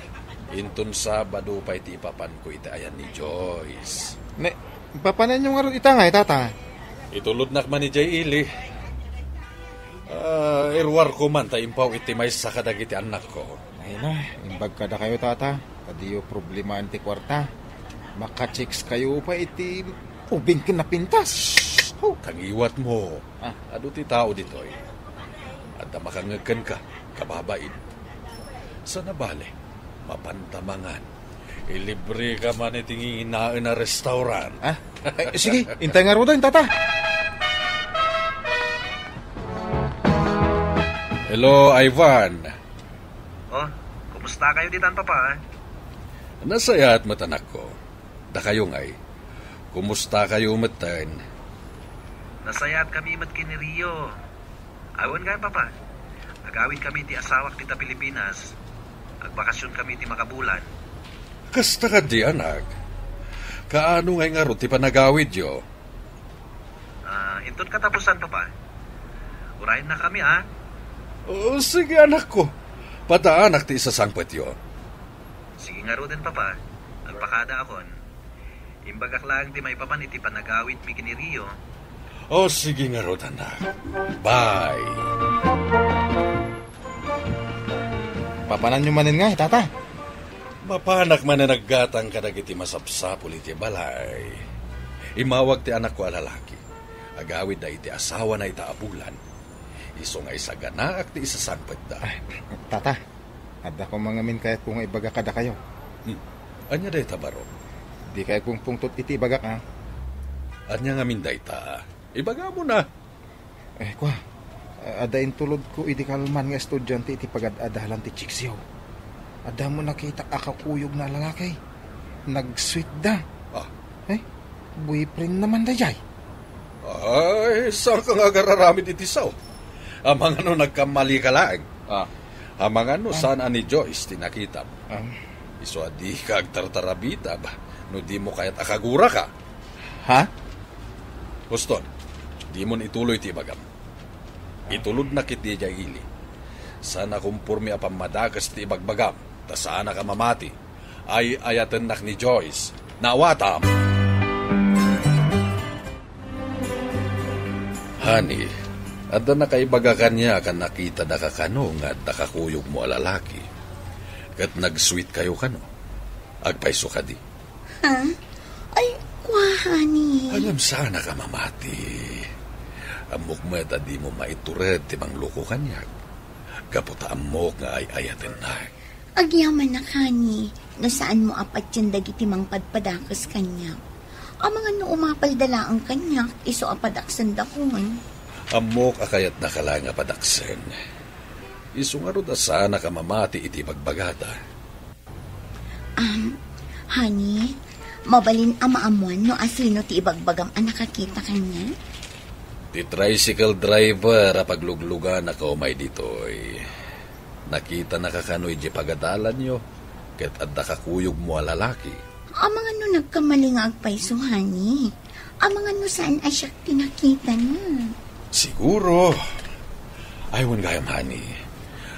Inton Sabado pay ti ipapanko iti ayan ni Joyce. Ne, ipapanenyo ngarud ita ngay, tata? Itulodnak man idiay ili. Ah, iruarko man ta impaw iti maysa kadagiti annakko. Ay na, imbag kadakayo, tata. Adiyo problemaen ti kuarta. Maka-chicks kayo pay iti ubing ken napintas. Ho, tangiwat mo. Ah. Adu ti tao ditoy. Adda makangngeg kenka, kababain. Sana bale, mapanta mangan. Ilibre ka man iti nginginaen a restaurant. Ah? Eh, sige, intay ngaruden, tata. Hello, Ivan. Oh, kumusta kayo ditan, Papa? Nasayaat met, anakko. Dakayo ngay, kumusta kayo metten? Nasayaat kami met ken ni Rio. Awan nga, Papa. Agawid kami ti asawak dita Pilipinas. Agbakasyon kami ti makabulan. Kasta kadi, anak. Kaano ngay ngarud ti panagawidyo? Ah, inton katapusan, Papa. Urayenna kami, a. O, sige, anakko. Padaanak ti isasangpetyo. Sige ngaruden, Papa. Agpakadaakon. Imbagak laeng ti maipapan iti panagawidmi ken ni Rio. O, sige ngarud, anak. Bye. Papananyo manen ngay, Tata? Mapanak manen aggatang kadagiti masapsapul iti balay. Immawag ti anakko a lalaki. Agawidda iti asawana ita a bulan. Isu nga isaganaak ti isasangpetda. Ay, Tata, adda koma ngamin kayatko nga ibaga kadakayo. Hmm. Ania dayta, baro? Dikay agpungpungtot iti ibagak, a. Ania ngamin dayta? Ibagamon a. Eh, kua, adda intulodko idi kalman nga estudiante iti pagad-adalan ti Chiksio. Adda met nakitak a kakuyogna a lalaki. Nag-sweet da. Ah. Eh, boyfriendna man daydiay. Ay, saanka nga agararamid iti sao? Amangan no nagkammalika laeng. Ah. Amangan no saan a ni Joyce ti nakitam. Ah. Isu a dika agtartarabitab no dimo kayat a kaguraka. Ha? Houston, dimon ituloy ti ibagam. Itulodnak iti diay ili. Saan a komporme a pammadakes ti ibagbagam, ta saanak a mamati. Ay-ayatennak ni Joyce. Naawatam! Honey, adda nakaibaga kaniak a nakitada kano nga adda kakuyogmo a lalaki. Ket nag-sweet kayo kano. Agpayso kadi. Ha? Ay, kua, honey. Ngem saanak a mamati. Ammok met a dimo maitured ti mangloko kaniak. Gapu ta ammok nga ay-ayatennak. Agyamanak, honey, no saanmo a patien dagiti mangpadpadakes kaniak. Amangan no umapalda laeng kaniak, isu a padaksendakon. Ammok a kayatdaka laeng a padaksen. Isu ngarud a saanak a mamati iti ibagbagada. Um, honey, mabalin a maammuan no asino ti ibagbagam a nakakita kaniak? Ti tricycle driver a paglugluganaka umay ditoy. Nakitanaka kano idiay pagadalanyo, ket adda kakuyogmo a lalaki. Amangan no nagkamali nga agpayso, honey. Amangan no saan a siak ti nakitana. Siguro. Ay, wen gayam, honey.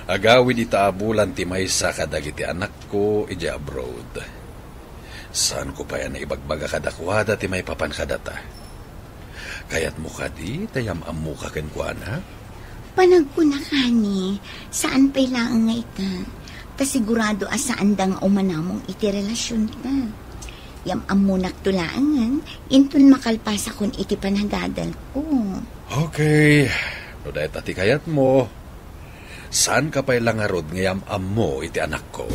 Agawid ita a bulan ti maysa kadagiti anakko idiay abroad. Saanko pay a naibagbaga kadakuada ti maipapan kadata. Kayatmo kadi ta yam-ammoka kenkuana? Panagkunak, honey, saan pay laeng nga ita. Ta sigurado a saanda nga umanamong iti relasionta. Yam-ammonakto laengen, inton makalpasakon iti panagadalko. Okay. No dayta ti kayatmo, saanka pay la ngarud nga yam-ammo iti anakko.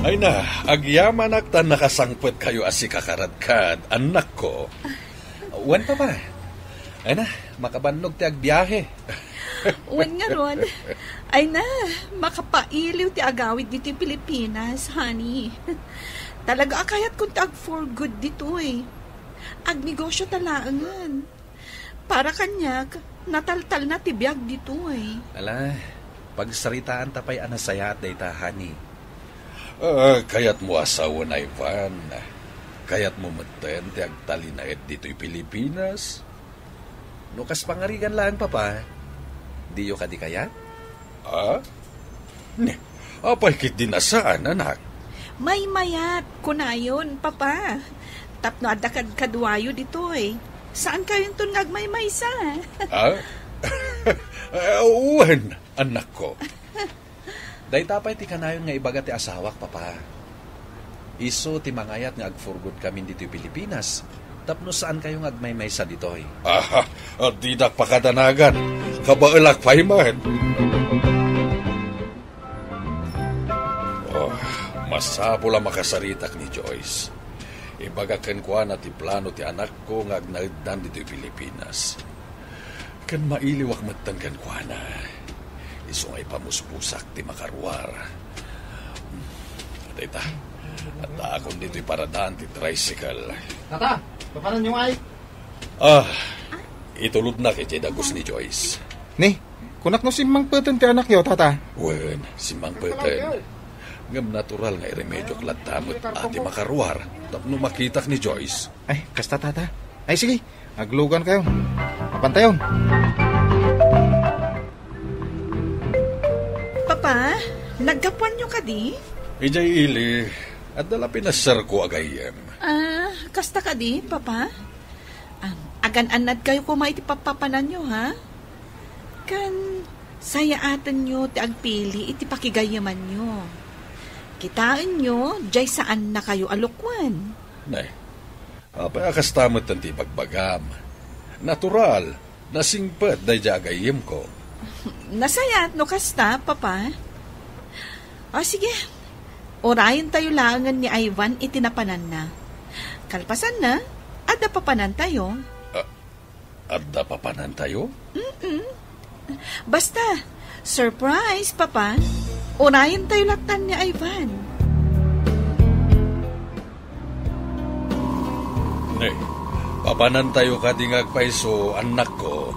Ay na, agyamanak ta nakasangpetkayo a sikakaradkad, annakko. Wen, Papa. Ay na, makabannog ti agbiahe. Wen ngarud. Ay na, makapailiw ti agawid ditoy Pilipinas, honey. Talaga a kayatkon ti ag-for good ditoy. Agnegosyo ta laengen. Para kaniak, nataltalna ti biag ditoy. Ala, pagsaritaanta pay a nasayaat dayta, honey. Ah, kayatmo a sawen, Ivan. Kayatmo metten ti agtalinaed ditoy Pilipinas? No kas pangarigan laeng, Papa, diyo kadi kayat? Ah? Ne, apay ketdi a saan, anak? Maymayat, kunayon, Papa. Tapno adda kadkaduayo ditoy. Saankayonton nga agmaymaysa. Ah? Eh, wen, annakko. Dayta pay ti kanayon nga ibaga ti asawak, Papa. Isu ti mangayat nga ag-for good kamin ditoy Pilipinas, tapno saankayo nga agmaymaysa ditoy. Ah, dinak pakadanagan. Kabaelak pay met. Oh, masapul a makasaritak ni Joyce. Ibaga kenkuana ti plano ti anakko nga agnaeddan ditoy Pilipinas. Ken mailiwak metten kenkuana. Isu nga ipamuspusak ti makaruar. Dayta, addaakon ditoy paradaan ti tricycle. Tata, papananyo ngay? Ah, Itulodnak idiay dagus ni Joyce. Ni, kunak no simmangpeten ti anakyo, tata? Wen, simmangpeten. Ngem natural nga iremediok latta met a ti makaruar tapno makitak ni Joyce. Ay, kasta, tata. Ay, sige, aglugankayon. Mapantayon. Papa, naggapuanyo kadi? Idiay ili, adda la pinaserko a gayyem. Ah, kasta kadi, Papa? Am, agan-annadkayo koma iti pappapananyo, ha? Ken sayaatenyo ti agpili iti pakigayyemanyo. Kitaenyo, diay saannakayo a lukwen. Nay, apay a kasta met ti ibagbagam? Natural, nasingpet daydiay a gayyemko. Nasayaat no kasta, Papa. O, sige. Urayentayo laengen ni Ivan iti napananna. Kalpasanna, adda papanantayo. Ah, adda papanantayo? Mm-mm. Basta, surprise, Papa. Urayentayo lattan ni Ivan. Ne, papanantayo kadi nga agpayso, annakko?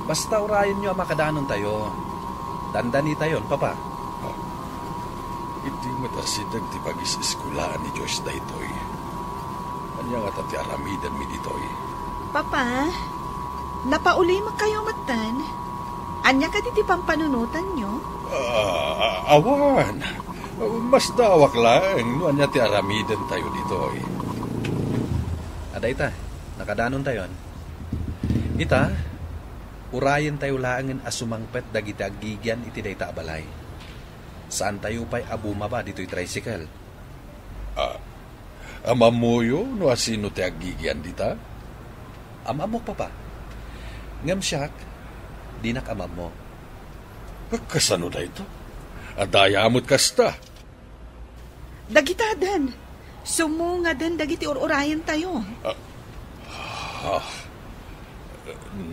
Basta urayenyo a makadanontayo. Dandanitayon, Papa. Ah, idi met asideg ti pagis-eskuelaan ni Joyce daytoy, ania ngata ti aramidenmi ditoy? Papa, napaulimekkayo metten. Ania kadi ti pampanunotanyo? Ah, awan. Masdaawak laeng no ania ti aramidentayo ditoy. Adda ita, nakadanontayon. Ita, urayentayo laengen a sumangpet dagiti aggigian iti dayta a balay. Saantayo pay a bumaba ditoy tricycle. Ah, am-ammoyo no asino ti aggigian dita? Am-ammok, Papa. Ngem siak, dinak am-ammo. Kasano dayta? Adda aya met kasta? Dagitaden, summungaden dagiti ur-urayentayo. Ah, ah,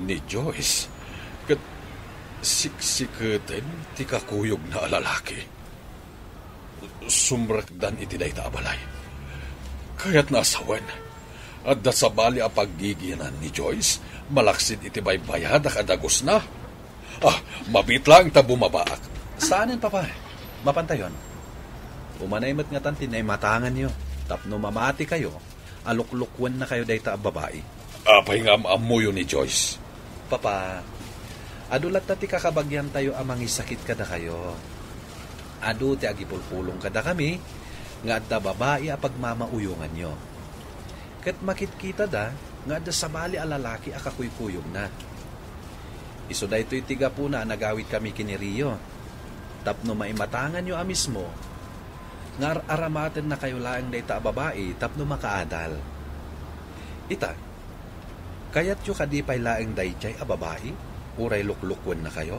ni Joyce, ket siksiketen ti kakuyogna a lalaki. Sumrekdan iti dayta a balay. Kayatna a sawen, adda sabali a paggigianan ni Joyce malaksid iti baybayadak a dagusna. Ah, mabiit laeng ta bumabaak. Saanen, Papa. Mapantayon. Umanay met ngatan ti naimatanganyo tapno mamatikayo a luklukuennakayo dayta a babai. Apay nga am-ammoyo ni Joyce? Papa, adu latta ti kakabagiantayo a mangisakit kadakayo. Adu ti agipulpulong kadakami nga adda babai a pagmamauyonganyo. Ket makitkitada nga adda sabali a lalaki a kakuykuyogna. Isu daytoy ti gapuna a nagawidkami ken ni Rio, tapno maimatanganyo a mismo nga ar-aramatennakayo laeng dayta a babai tapno makaadal. Ita, kayatyo kadi pay laeng daydiay a babai, uray luklukuennakayo?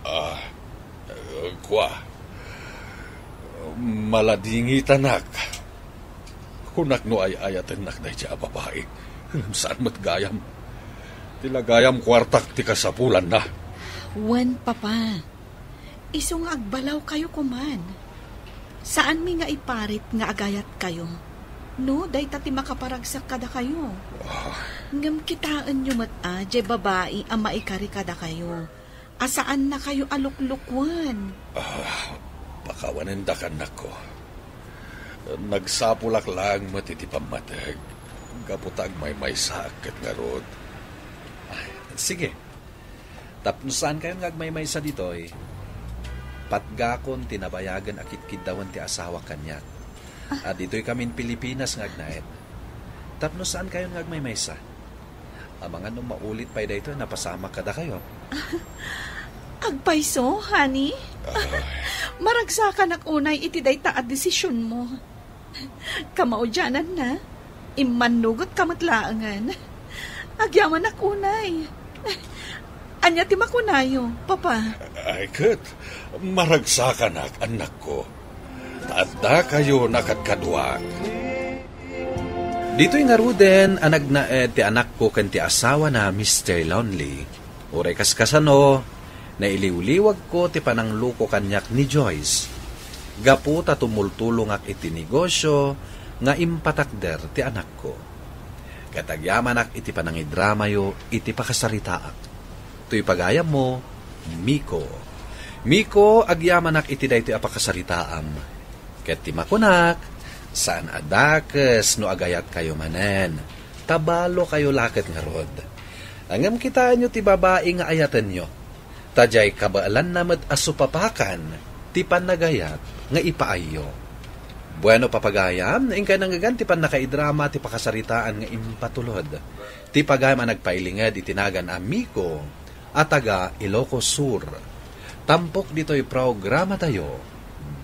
Ah, eh, kua, maladingitanak. Kunak no ay-ayatennak daydiay a babai, ngem saan met gayam. Ti lagayam kuartak ti kasapulanna. Wen, Papa. Isu nga agbalawkayo koman. Saanmi nga iparit nga agayatkayo. No, dayta ti makaparagsak kadakayo. Ah. Ngem kitaenyo met a diay babai a maikari kadakayo a saannakayo a luklukuen. Ah, pakawanendak, annakko. Nagsapulak laeng met iti pammateg, gapu ta agmaymaysaak ket ngarud. Ah, sige. Tapno saankayon nga agmaymaysa ditoy, patgakon ti nabayagen a kitkiddawen ti asawak kaniak. Ah, ditoykamin Pilipinas nga agnaed. Tapno saankayon nga agmaymaysa. Amangan no maulit pay daytoy a napasamak kadakayo. Agpayso, honey. Ah. Maragsakanak unay iti dayta a desisionmo. Kamaudiananna, immannugotka met laengen. Agyamanak unay. Ania ti makunayo, Papa? Ay, ket, maragsakanak, annakko. Ta addakayon a kadkaduak. Ditoy ngaruden a nagnaed ti anakko ken ti asawana, Mister Lonely. Uray kaskasano, nailiwliwagko ti panangluko kaniak ni Joyce, gapu ta tumultulongak iti negosio nga impatakder ti anakko. Ket agyamanak iti panangidramayo iti pakasaritaak. Toy pagayammo, Miko. Miko, agyamanak iti daytoy a pakasaritaam. Ket ti makunak, saan a dakes no agayatkayo manen. Ta balokayo la ket ngarud. Ngem kitaenyo ti babai nga ayatenyo. Ta diay kabaelanna met a supapakan ti pannagayat nga ipaayyo. Bueno, papagayam, inkay nangngegan ti pannakaidrama ti pakasaritaan nga impatulod ti pagayam a nagpailinged iti nagan a Miko a taga Ilocos Sur. Tampok ditoy programatayo,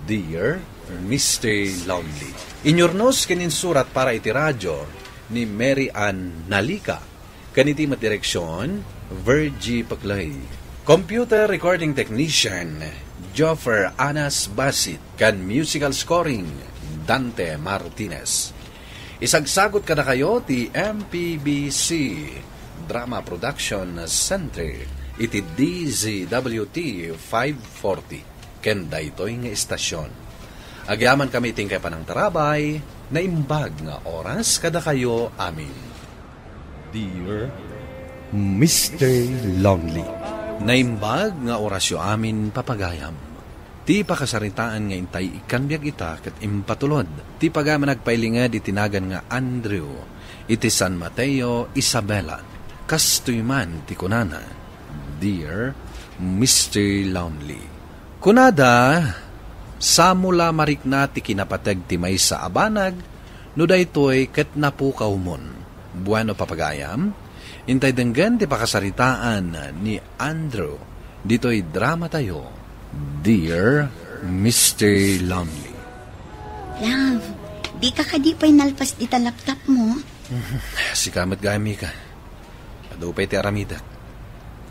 Dear Mister Lonely. Inyurnos ken insurat para iti radyo ni Mary Ann Nalica. Ken iti met direksion, Virgie Paclay. Computer recording technician, Joffer Anas Basit. Ken musical scoring, Dante Martinez. Isagsagut kadakayo ti M P B C Drama Production Center iti D Z W T five forty. Ken daytoy nga istasyon. Agyamankami iti inkay panangtarabay, naimbag nga oras kadakayo amin. Dear Mister Lonely. Naimbag nga orasyo amin, papagayam. Ti pakasaritaan nga intay ikkan biag ita ket impatulod ti pagayam a nagpailinged iti nagan nga Andrew iti San Mateo, Isabela. Kastoy man ti kunana, Dear Mister Lonely. Kunada, samo la marikna ti kinapateg ti maysa a banag, no daytoy ket napukawmon. Bueno, papagayam, intay denggen ti pakasaritaan ni Andrew ditoy dramatayo, Dear Mister Lonely. Love, dika kadi pay nalpas dita laptop mo? Sika met gayam, Mika. Adu pay ti aramidek.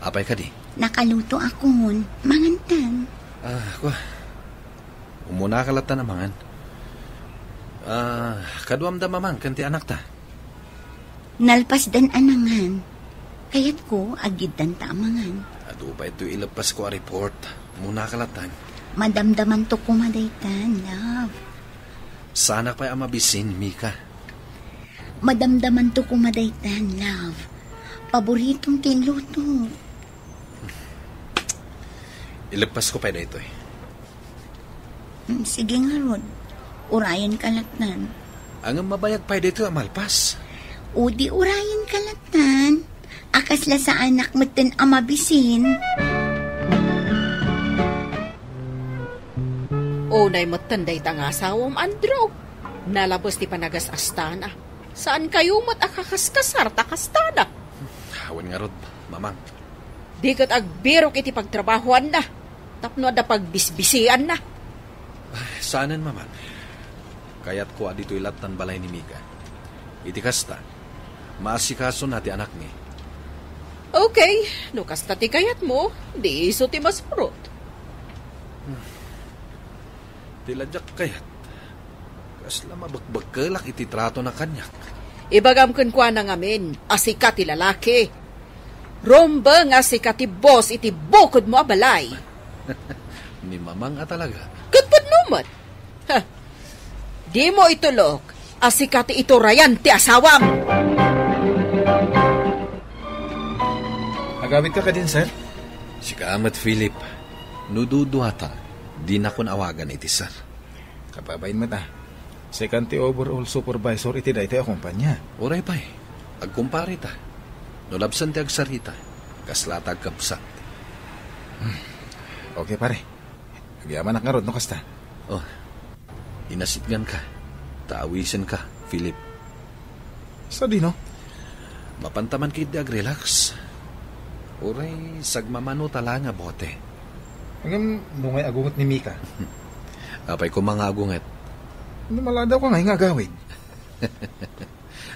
Apay kadi? Nakaluto akon. Mangantan. Ah, kwa. Umuna ka latta a mangan. Ah, kaduamda mamang ken ti anakta? Nalpasdan a nangan. Kayatko, aggiddanta a mangan. Adu pay toy ileppasko a report. Umuna ka lattan. Madamdamanto koma daytan, love. Saanak pay a mabisin, Mika. Madamdamanto koma daytan, love. Paboritom ti inluto. Ileppasko pay daytoy. Mm, sige ngarud. Urayenka lattan. Ngem mabayag pay daytoy a malpas. O di urayenka lattan. A kasla saanak metten a mabisin. Unay metten dayta nga asawam, Andrew. Nalabes ti panagas-astana. Saankayo met a kakaskasar ta kastana. Awan ngarud, Mamang. Di ket agbirok iti pagtrabahoanna tapno adda pagbisbisianna. Ay, saanen, Mamang. Kayatko a ditoy lattan balay ni Mika. Iti kasta, maasikasona ti anakmi. Okay, no kasta ti kayatmo, di isu ti masurot. Ti la diak kayat, kasla mabekbekkelak iti tratona kaniak. Ibagam kenkuana ngamin a sika ti lalaki. Rumbeng a sika ti boss iti bukodmo a balay. Ni Mamang a talaga. Ket pudno met. Ha. Dimo itulok a sika ti iturayan ti asawam. Agawidka kadin, sir? Sika met, Philip. No duduata, dinakon awagan iti sir. Kababain met a. Sika ti overall supervisor iti daytoy a kumpanya. Uray pay. Agkumpare ta. No labsen ti agsarita, kasla ta agkabsat. Hmm. Okay, pare. Agyamanak ngarud no kasta. Oh. Inasitgan ka. Ta awisen ka, Philip. Sadino? Mapanta man ketdi agrelax. Uray, sagmamano ta la nga bote. Ngem, no ngay agunget ni Mika? Apay koma nga agunget? No maladaw ka ngay nga agawid.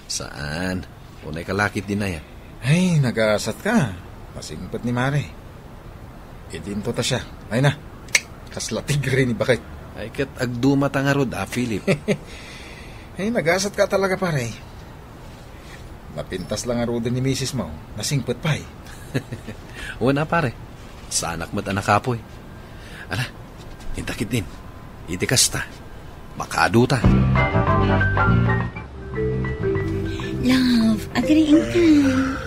Saan? Unay ka lakit dinaya. Ay, nagasat ka. Masingpet ni Mare. Idinto ta siya. Ay na. Kasla tigri ni Bakit. Ay, ket agduma ta ngarud, a, Philip. Ay, nagasat ka talaga, pare. Napintas lang ngaruden ni misis mo. Nasingpet pay. Wen a, pare. Saanak met a nakapoy. Ala, intakit din. Iti kasta, makaadu ta. Love, Agriingkan.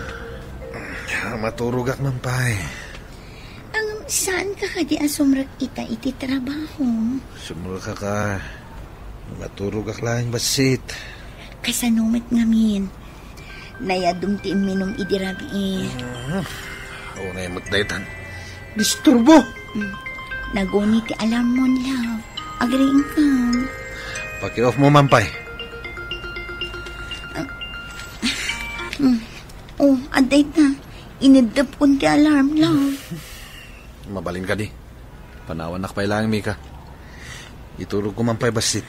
Maturogak man pay. Ang saan ka kadi a sumrek ita iti trabaho? Sumrekak a maturogak laeng bassit. Kasano met ngamin? Nayadum ti imminum idi rabii. Mm, unay met daytan. Disturbo! Mm, naguni ti alarm mo, love. Agriingkan. Paki-off mo man pay. Mm. Oh, adda ita. Ineddepkon ti alarm, love. Mabalin kadi. Panawannak pay laeng, Mika. Iturogko man pay bassit.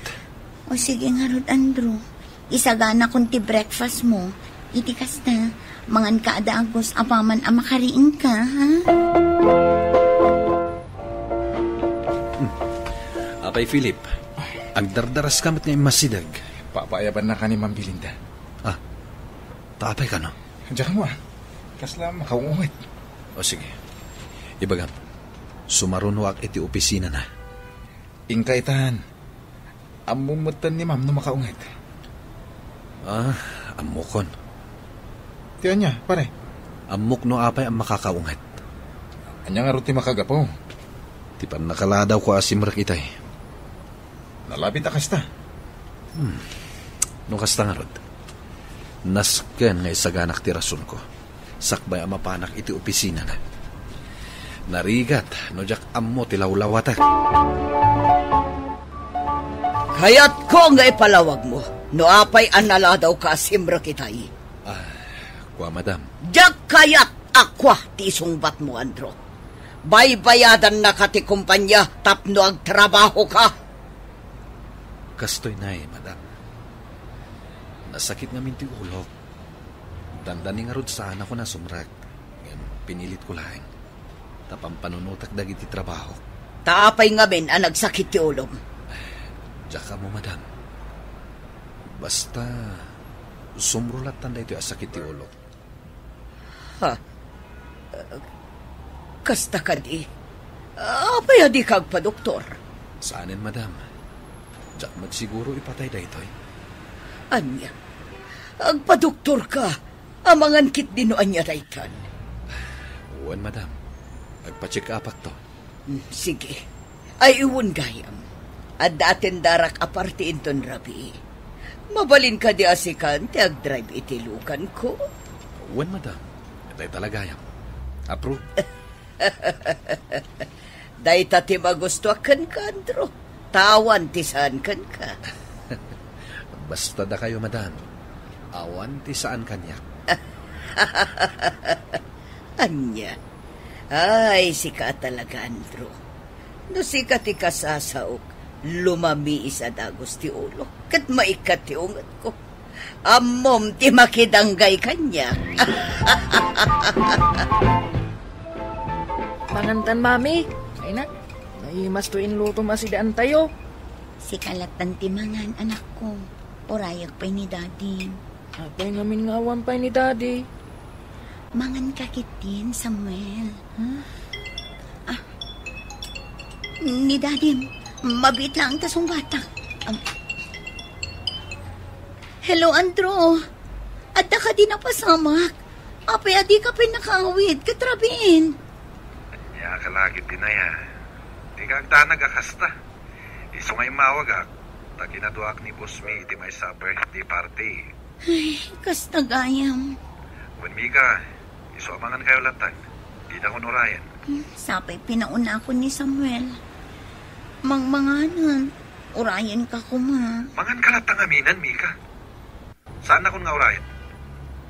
O sige ngarud, Andrew. Isaganakon ti breakfast mo. Iti kasta, mangan ka a dagus apaman a makariingka, ha? Hmm. Apay Philip, agdardaras ka met nga immasideg. Papaayabanna ka ni Ma'am Belinda. Ah, ta apay kano? Diak ammo, ah. Kasla makaunget. O sige. Ibagam, sumarunoak iti opisinana. Inka itan. Ammom metten ni Ma'am no makaunget. Ah, ammokon. Ti ania, pare? Ammok no apay a makakaunget. Ania ngarud ti makagapu? Ti pannakaladaw ko a simrek itay. Nalabit a kasta. Hmm. No kasta ngarud, nasken nga isaganak ti rasonko sakbay a mapanak iti opisinana. Narigat no diak ammo ti lawlawatek. Kayatko nga ipalawagmo no apay a naladawka a simrek itay. Ah, kua, madam. Diak kayat a kua ti isungbatmo, Andrew. Baybayadannaka ti kompania tapno agtrabahoka. Kastoy nay, madam. Nasakit ngamin ti ulok. Dandani ngarud saanakon a sumrek. Ngem pinilitko laeng. Ta pampanunotek dagiti trabaho. Ta apay ngamin a nagsakit ti ulom? Diak ammo, madam. Basta, sumro lattan daytoy a sakit ti ulok. Ha? Kasta kadi? Apay a dika agpadoktor? Saanen, madam. Diak met siguro ipatay daytoy. Ania? Agpadoktorka? Amangan ketdi no ania daytan? Wen, madam. Agpa-check-upakto. Hmm, sige. Ay, wen gayam. Adda atendarak a parti inton rabii. Mabalin kadi a sikan ti agdrive iti lukanko? Wen, madam. Dayta la gayam. Approve. Dayta ti magustuak kenka, Andrew. Ta awan ti saan kenka. Basta dakayo, madam. Awan ti saan kaniak. Ania? Ay, sika talaga, Andrew. No sika ti kasasaok, lumamiis a dagus ti ulok, ket maikkat ti ungetko. Ammom ti makidanggay kaniak. Mangantan, Mami. Ay na, naimas to inlutom a sidaantayo. Sika lattan ti mangan, anakko. Urayak pay ni Daddy. Apay ngamin nga awan pay ni Daddy? Mangan ka ketdin, Samuel. Ha? Ah. Ni Daddy, mabiit laeng ta sungbatak. Am. Hello, Andrew. Adda kadi napasamak? Apay a dika pay nakaawid ket rabiin? Ania ka la ketdin aya? Dika agdanag a kasta. Isu nga immawagak, ta kinaduaak ni boss mi iti maysa a birthday party. Ay, kasta gayam. Wen, Mika, isu a mangan kayo lattan. Didakon urayen. Hmm, sapay pinaunakon ni Samuel. Mangmanganen, urayen ka koma. Mangan ka latta ngamin, Mika. Saannakon nga urayen.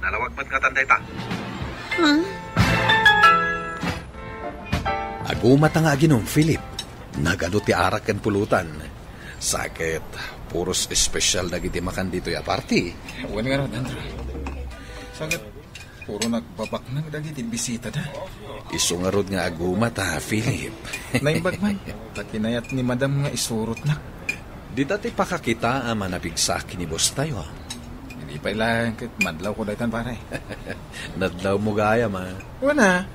Nalawag met ngatan dayta. Ha? Agumata nga aginom, Philip. Nagadu ti arak ken pulutan. Sa ket, puros espesyal dagiti makan ditoy a party. Wen ngarud, Andrew. Sa ket, puro nagbabaknang dagiti bisitada. Isu ngarud nga agumata, Philip. Naimbag man, ta kinayat ni Madam nga isurotnak. Dita ti pakakitaam a napigsaak ken ni boss tayo. Idi pay laeng ket madlawko daytan, pare. Nadlawmo gayam, a. Wen a.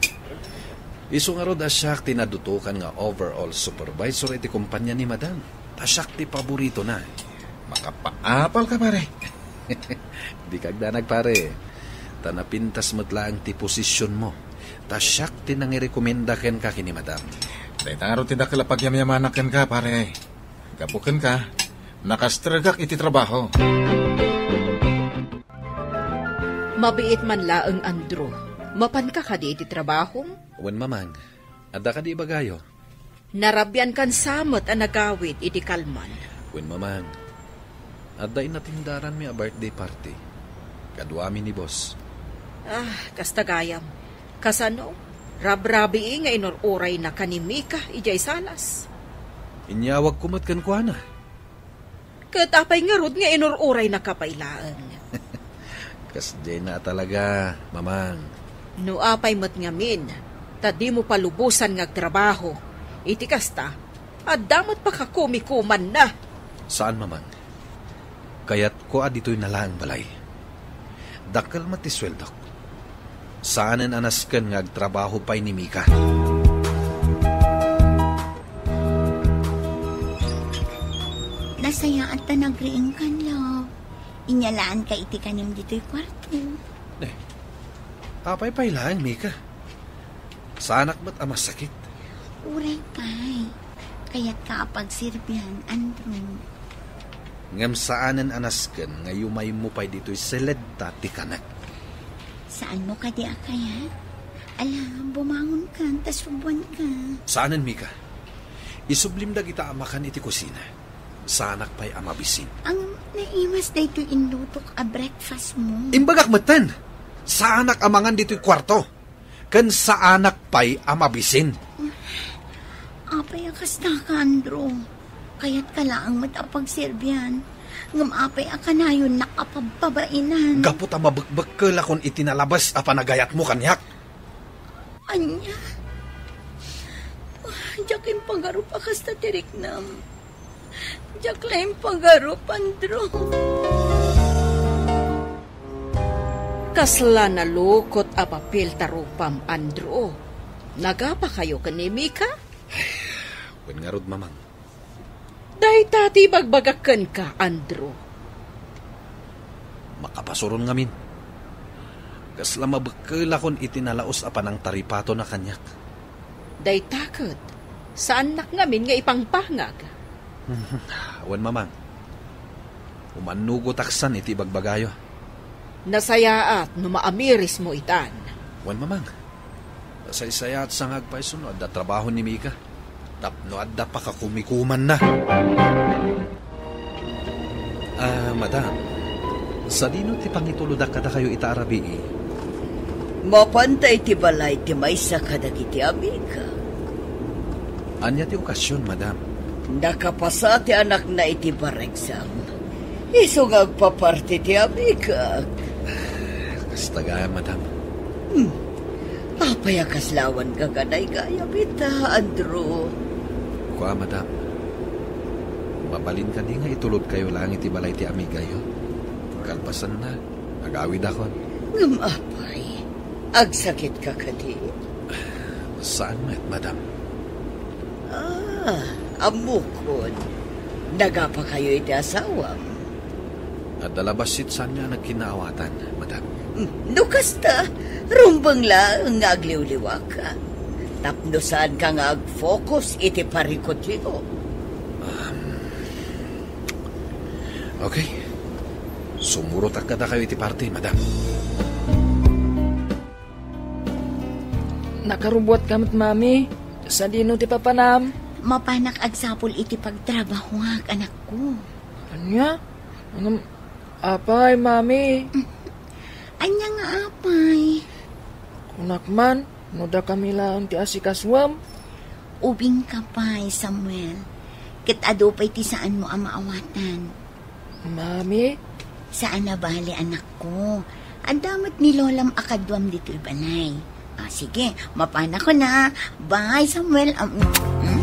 Isu ngarud a siak ti nadutokan nga overall supervisor iti kompania ni Madam. Ta siak ti paboritona. Makapaapal ka, pare. Dika agdanag, pare. Ta napintas met laeng ti posisionmo. Ta siak ti nangirekomenda kenka ken ni Madam. Dayta ngarud ti dakkel a pagyamyamanak kenka, pare. Gapu kenka, nakastregak iti trabaho. Mabiit man laeng, Andrew. Mapanka kadi iti trabahom? Wen, Mamang. Adda kadi ibagayo? Narabiankan sa met a nagawid iti kalman. Wen, Mamang. Adda inatindaranmi a birthday party. Kaduami ni boss. Ah, kasta gayam. Kasano? Rabrabii nga inur-urayna ken ni Mika idiay salas. Inyawagko met kenkuana. Ket apay ngarud nga inur-uraynaka pay laeng? Kasdiayna a talaga, Mamang. No apay met ngamin, ta dimo palubosan nga agtrabaho. Iti kasta, adda met pakakumikumanna. Saan, Mamang. Kayatko a ditoyna laeng balay. Dakkel met ti sueldok. Saanen a nasken nga agtrabaho pay ni Mika. Nasayaat ta nagriingkan, love. Inyalaanka iti kanem ditoy kuarto. Eh, apay pay laeng, Mika? Saanak met a masakit. Uray pay. Kayatka a pagserbian, Andrew. Ngem saanen a nasken nga yumaymo pay ditoy seled ta ti kanek. Saanmo kadi a kayat? Ala, bumangonkan ta subuanka. Saanen, Mika. Isublim dagita a makan iti kusina. Saanak pay a mabisin. Ang naimas daytoy inlutok a breakfastmo. Imbagak metten. Saanak a mangan ditoy kuarto. Ken saanak pay a mabisin. Apay a kastaka, Andrew? Kayatka laeng met a pagserbian. Ngem apay a kanayonnak a pabpabainan? Gapu ta mabekbekkelakon iti nalabes a panagayatmo kaniak. Ania? Diak impagarup a kasta ti riknam. Diak la impagarup, Andrew. Kasla nalukot a papel ta rupam, Andrew. Nagapakayo ken ni Mika? Wen ngarud, Mamang. Dayta ti ibagbagak kenka, Andrew. Makapasuron ngamin. Kasla mabekkelakon iti nalaus a panangtaripatona kaniak. Dayta ket, saannak ngamin nga ipangpangag. Wen, Mamang. Umannugotak san iti ibagbagayo. Nasayaat no maamirismo itan. Wen, Mamang. Nasaysayaat sa nga agpayso no adda trabaho ni Mika. Tapno adda pakakumikumanna. Ah, madam, sadino ti pangitulodak kadakayo ita a rabii? Mapanta iti balay ti maysa kadagiti amika. Ania ti okasion, madam? Nakapasa ti anakna iti bar exam. Isu nga agpaparti ti amika. Kasta gayam, madam. Hmm. Apay a kasla awan gaganaygayam ita, Andrew? Kua, madam. Mabalin kadi nga itulodkayo laeng iti balay ti amigayo? Kalpasanna, agawidakon. Ngem apay, agsakitka kadi? Saan met, madam. Ah, ammokon. Nagapakayo iti asawam? Adda la bassit saan nga nagkinnaawatan, madam. Hmm, no kasta, rumbeng laeng nga agliwliwaka. Tapno saanka nga ag-focus iti parikutyo. Um, okay. Sumurotak kadakayo iti party, madam. Nakarubuatka met, Mami. Sadino ti papanam? Mapanak agsapul iti pagtrabahoak, anakko. Ania? Ngem, apay, Mami? Ania nga apay? Kunak man, no dakami laeng ti asikasuem? Ubingka pay, Samuel. Ket adu pay ti saanmo a maawatan. Mami? Saan a bale, anakko. Adda met ni lolam a kaduam ditoy balay. Ah, sige, mapanakon a. Bye, Samuel. Um, mm.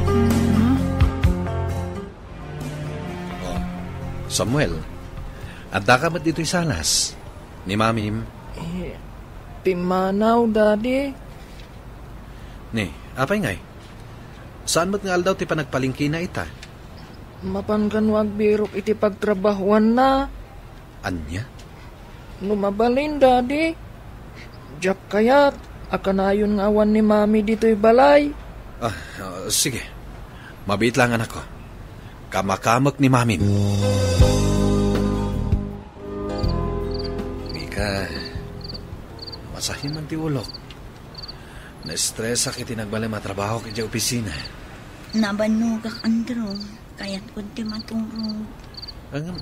Oh, Samuel, addaka met ditoy salas? Ni Mamim? Eh, pimmanaw, Daddy. Ni, apay ngay? Saan met nga aldaw ti panagpalengkena ita? Mapan kano agbirok iti pagtrabahoanna. Ania? No mabalin, Daddy, Diak kayat a kanayon nga awan ni Mami ditoy balay. Ah, ah, sige. Mabiit lang, anakko. Kamakamek ni Mamim. Mika, masahim man ti ulok. Naestresak iti nagbalin a trabahok idiay opisina. Nabannogak, Andrew. Kayatkon ti maturog. Ngem,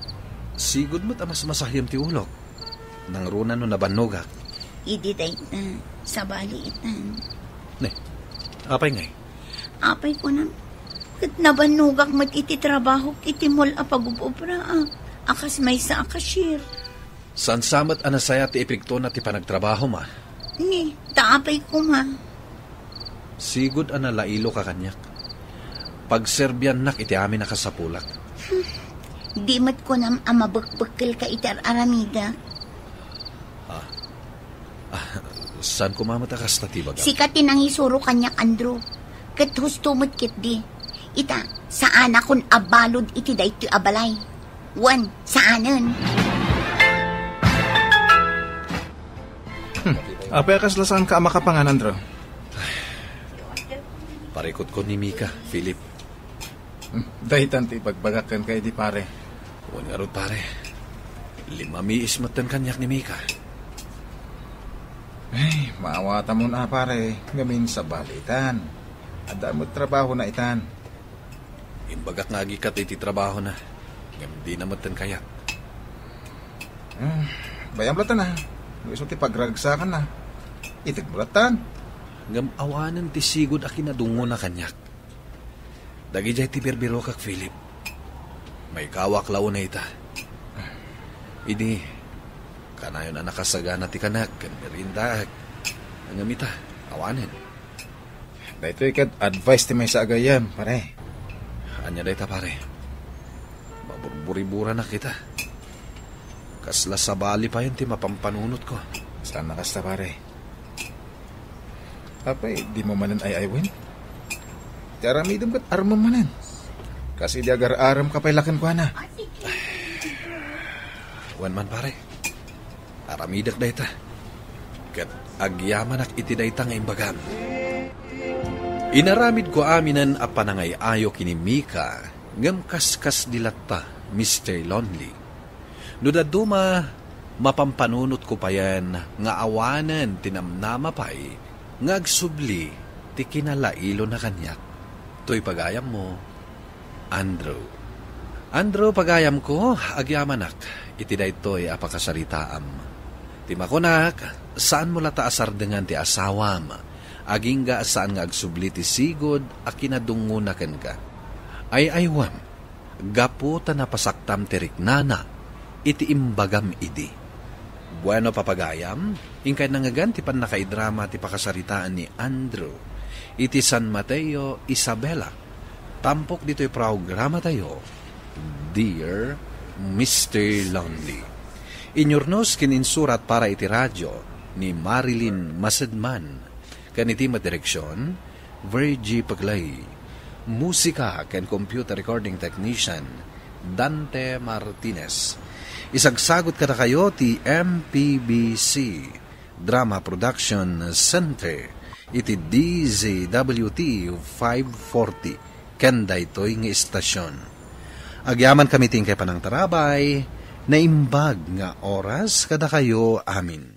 sigud met a mas masahim ti ulok. Nangruna no nabannogak. Idi dayta, sabali itan. Ne, apay ngay? Apay kunam, ket nabannogak met iti trabahok iti mall a pagub-obraak a kas maysa a cashier. Saan sa met a nasayaat ti epektona ti panagtrabahom, a? Ni, ta apay koma. Sigud a nalailoka kaniak. Pagserbiannak iti amin a kasapulak. Di met kunam a mabekbekkelka iti ar-aramidek. Ah. Ah, saan koma met a kasta ti bagam? Sika ti nangisuro kaniak, Andrew. Ket husto met ketdi. Ita, saanakon a balud iti daytoy a balay. Wen, saanen. Hmm. Apay a kasla saanka a makapangan, Andrew? Parikutko ni Mika, Philip. Hmm. Daytan ti ibagbagak kenka idi, pare. Wen ngarud, pare. Limmamiis metten kaniak ni Mika. Ay, maawatamon a, pare. Ngamin sabali itan. Adda met trabahona itan. Imbagak nga agikat iti trabahona, ngem dina metten kayat. Hmm, bayam latta na. No isu ti pagragsakanna, itegmo lattan. Ngem awanen ti sigud a kinadungngona kaniak. Dagidiay ti birbirokak, Philip. Maikawak la unay ita. Idi, kanayon a nakasagana ti kanak ken meriendaak. Ngem ita, awanen. Daytoy ket advice ti maysa a gayyem, pare. Ania dayta, pare? Maburburi-buranak ita. Kasla sabali payen ti mapampanunotko. Saan a kasta, pare? Apay, dimo manen ay-aywen? Ti aramidem ket armem manen. Kas idi agar-aremka pay la kenkuana. Wen man, pare. Aramidek dayta. Ket agyamanak iti dayta nga imbagam. Inaramidko aminen a panangay-ayo ken ni Mika, ngem kaskasdi latta, Mister Lonely. No dadduma, mapampanunotko payen nga awanen ti namnama pay nga agsubli ti kinalailona kaniak. Toy pagayammo, Andrew. Andrew, pagayamko, agyamanak iti daytoy a pakasaritaam. Ti makunak, saanmo latta a sardengan ti asawam, agingga a saan nga agsubli ti sigud a kinadungngona kenka. Ay-aywem, gapu ta napasaktam ti riknana iti imbagam idi. Bueno, papagayam, inkay nangngegan ti pannakaidrama ti pakasaritaan ni Andrew iti San Mateo, Isabela, tampok ditoy programatayo, Dear Mister Lonely. Inyurnos ken insurat para iti radio ni Marilyn Masedman, ken iti met direksion, Virgie Paglae. Musika ken computer recording technician, Dante Martinez. Isagsagut kadakayo ti M P B C Drama Production Center iti D Z W T five forty ken daytoy nga istasion. Agyamankami ti inkay panangtarabay, naimbag nga oras kadakayo amin.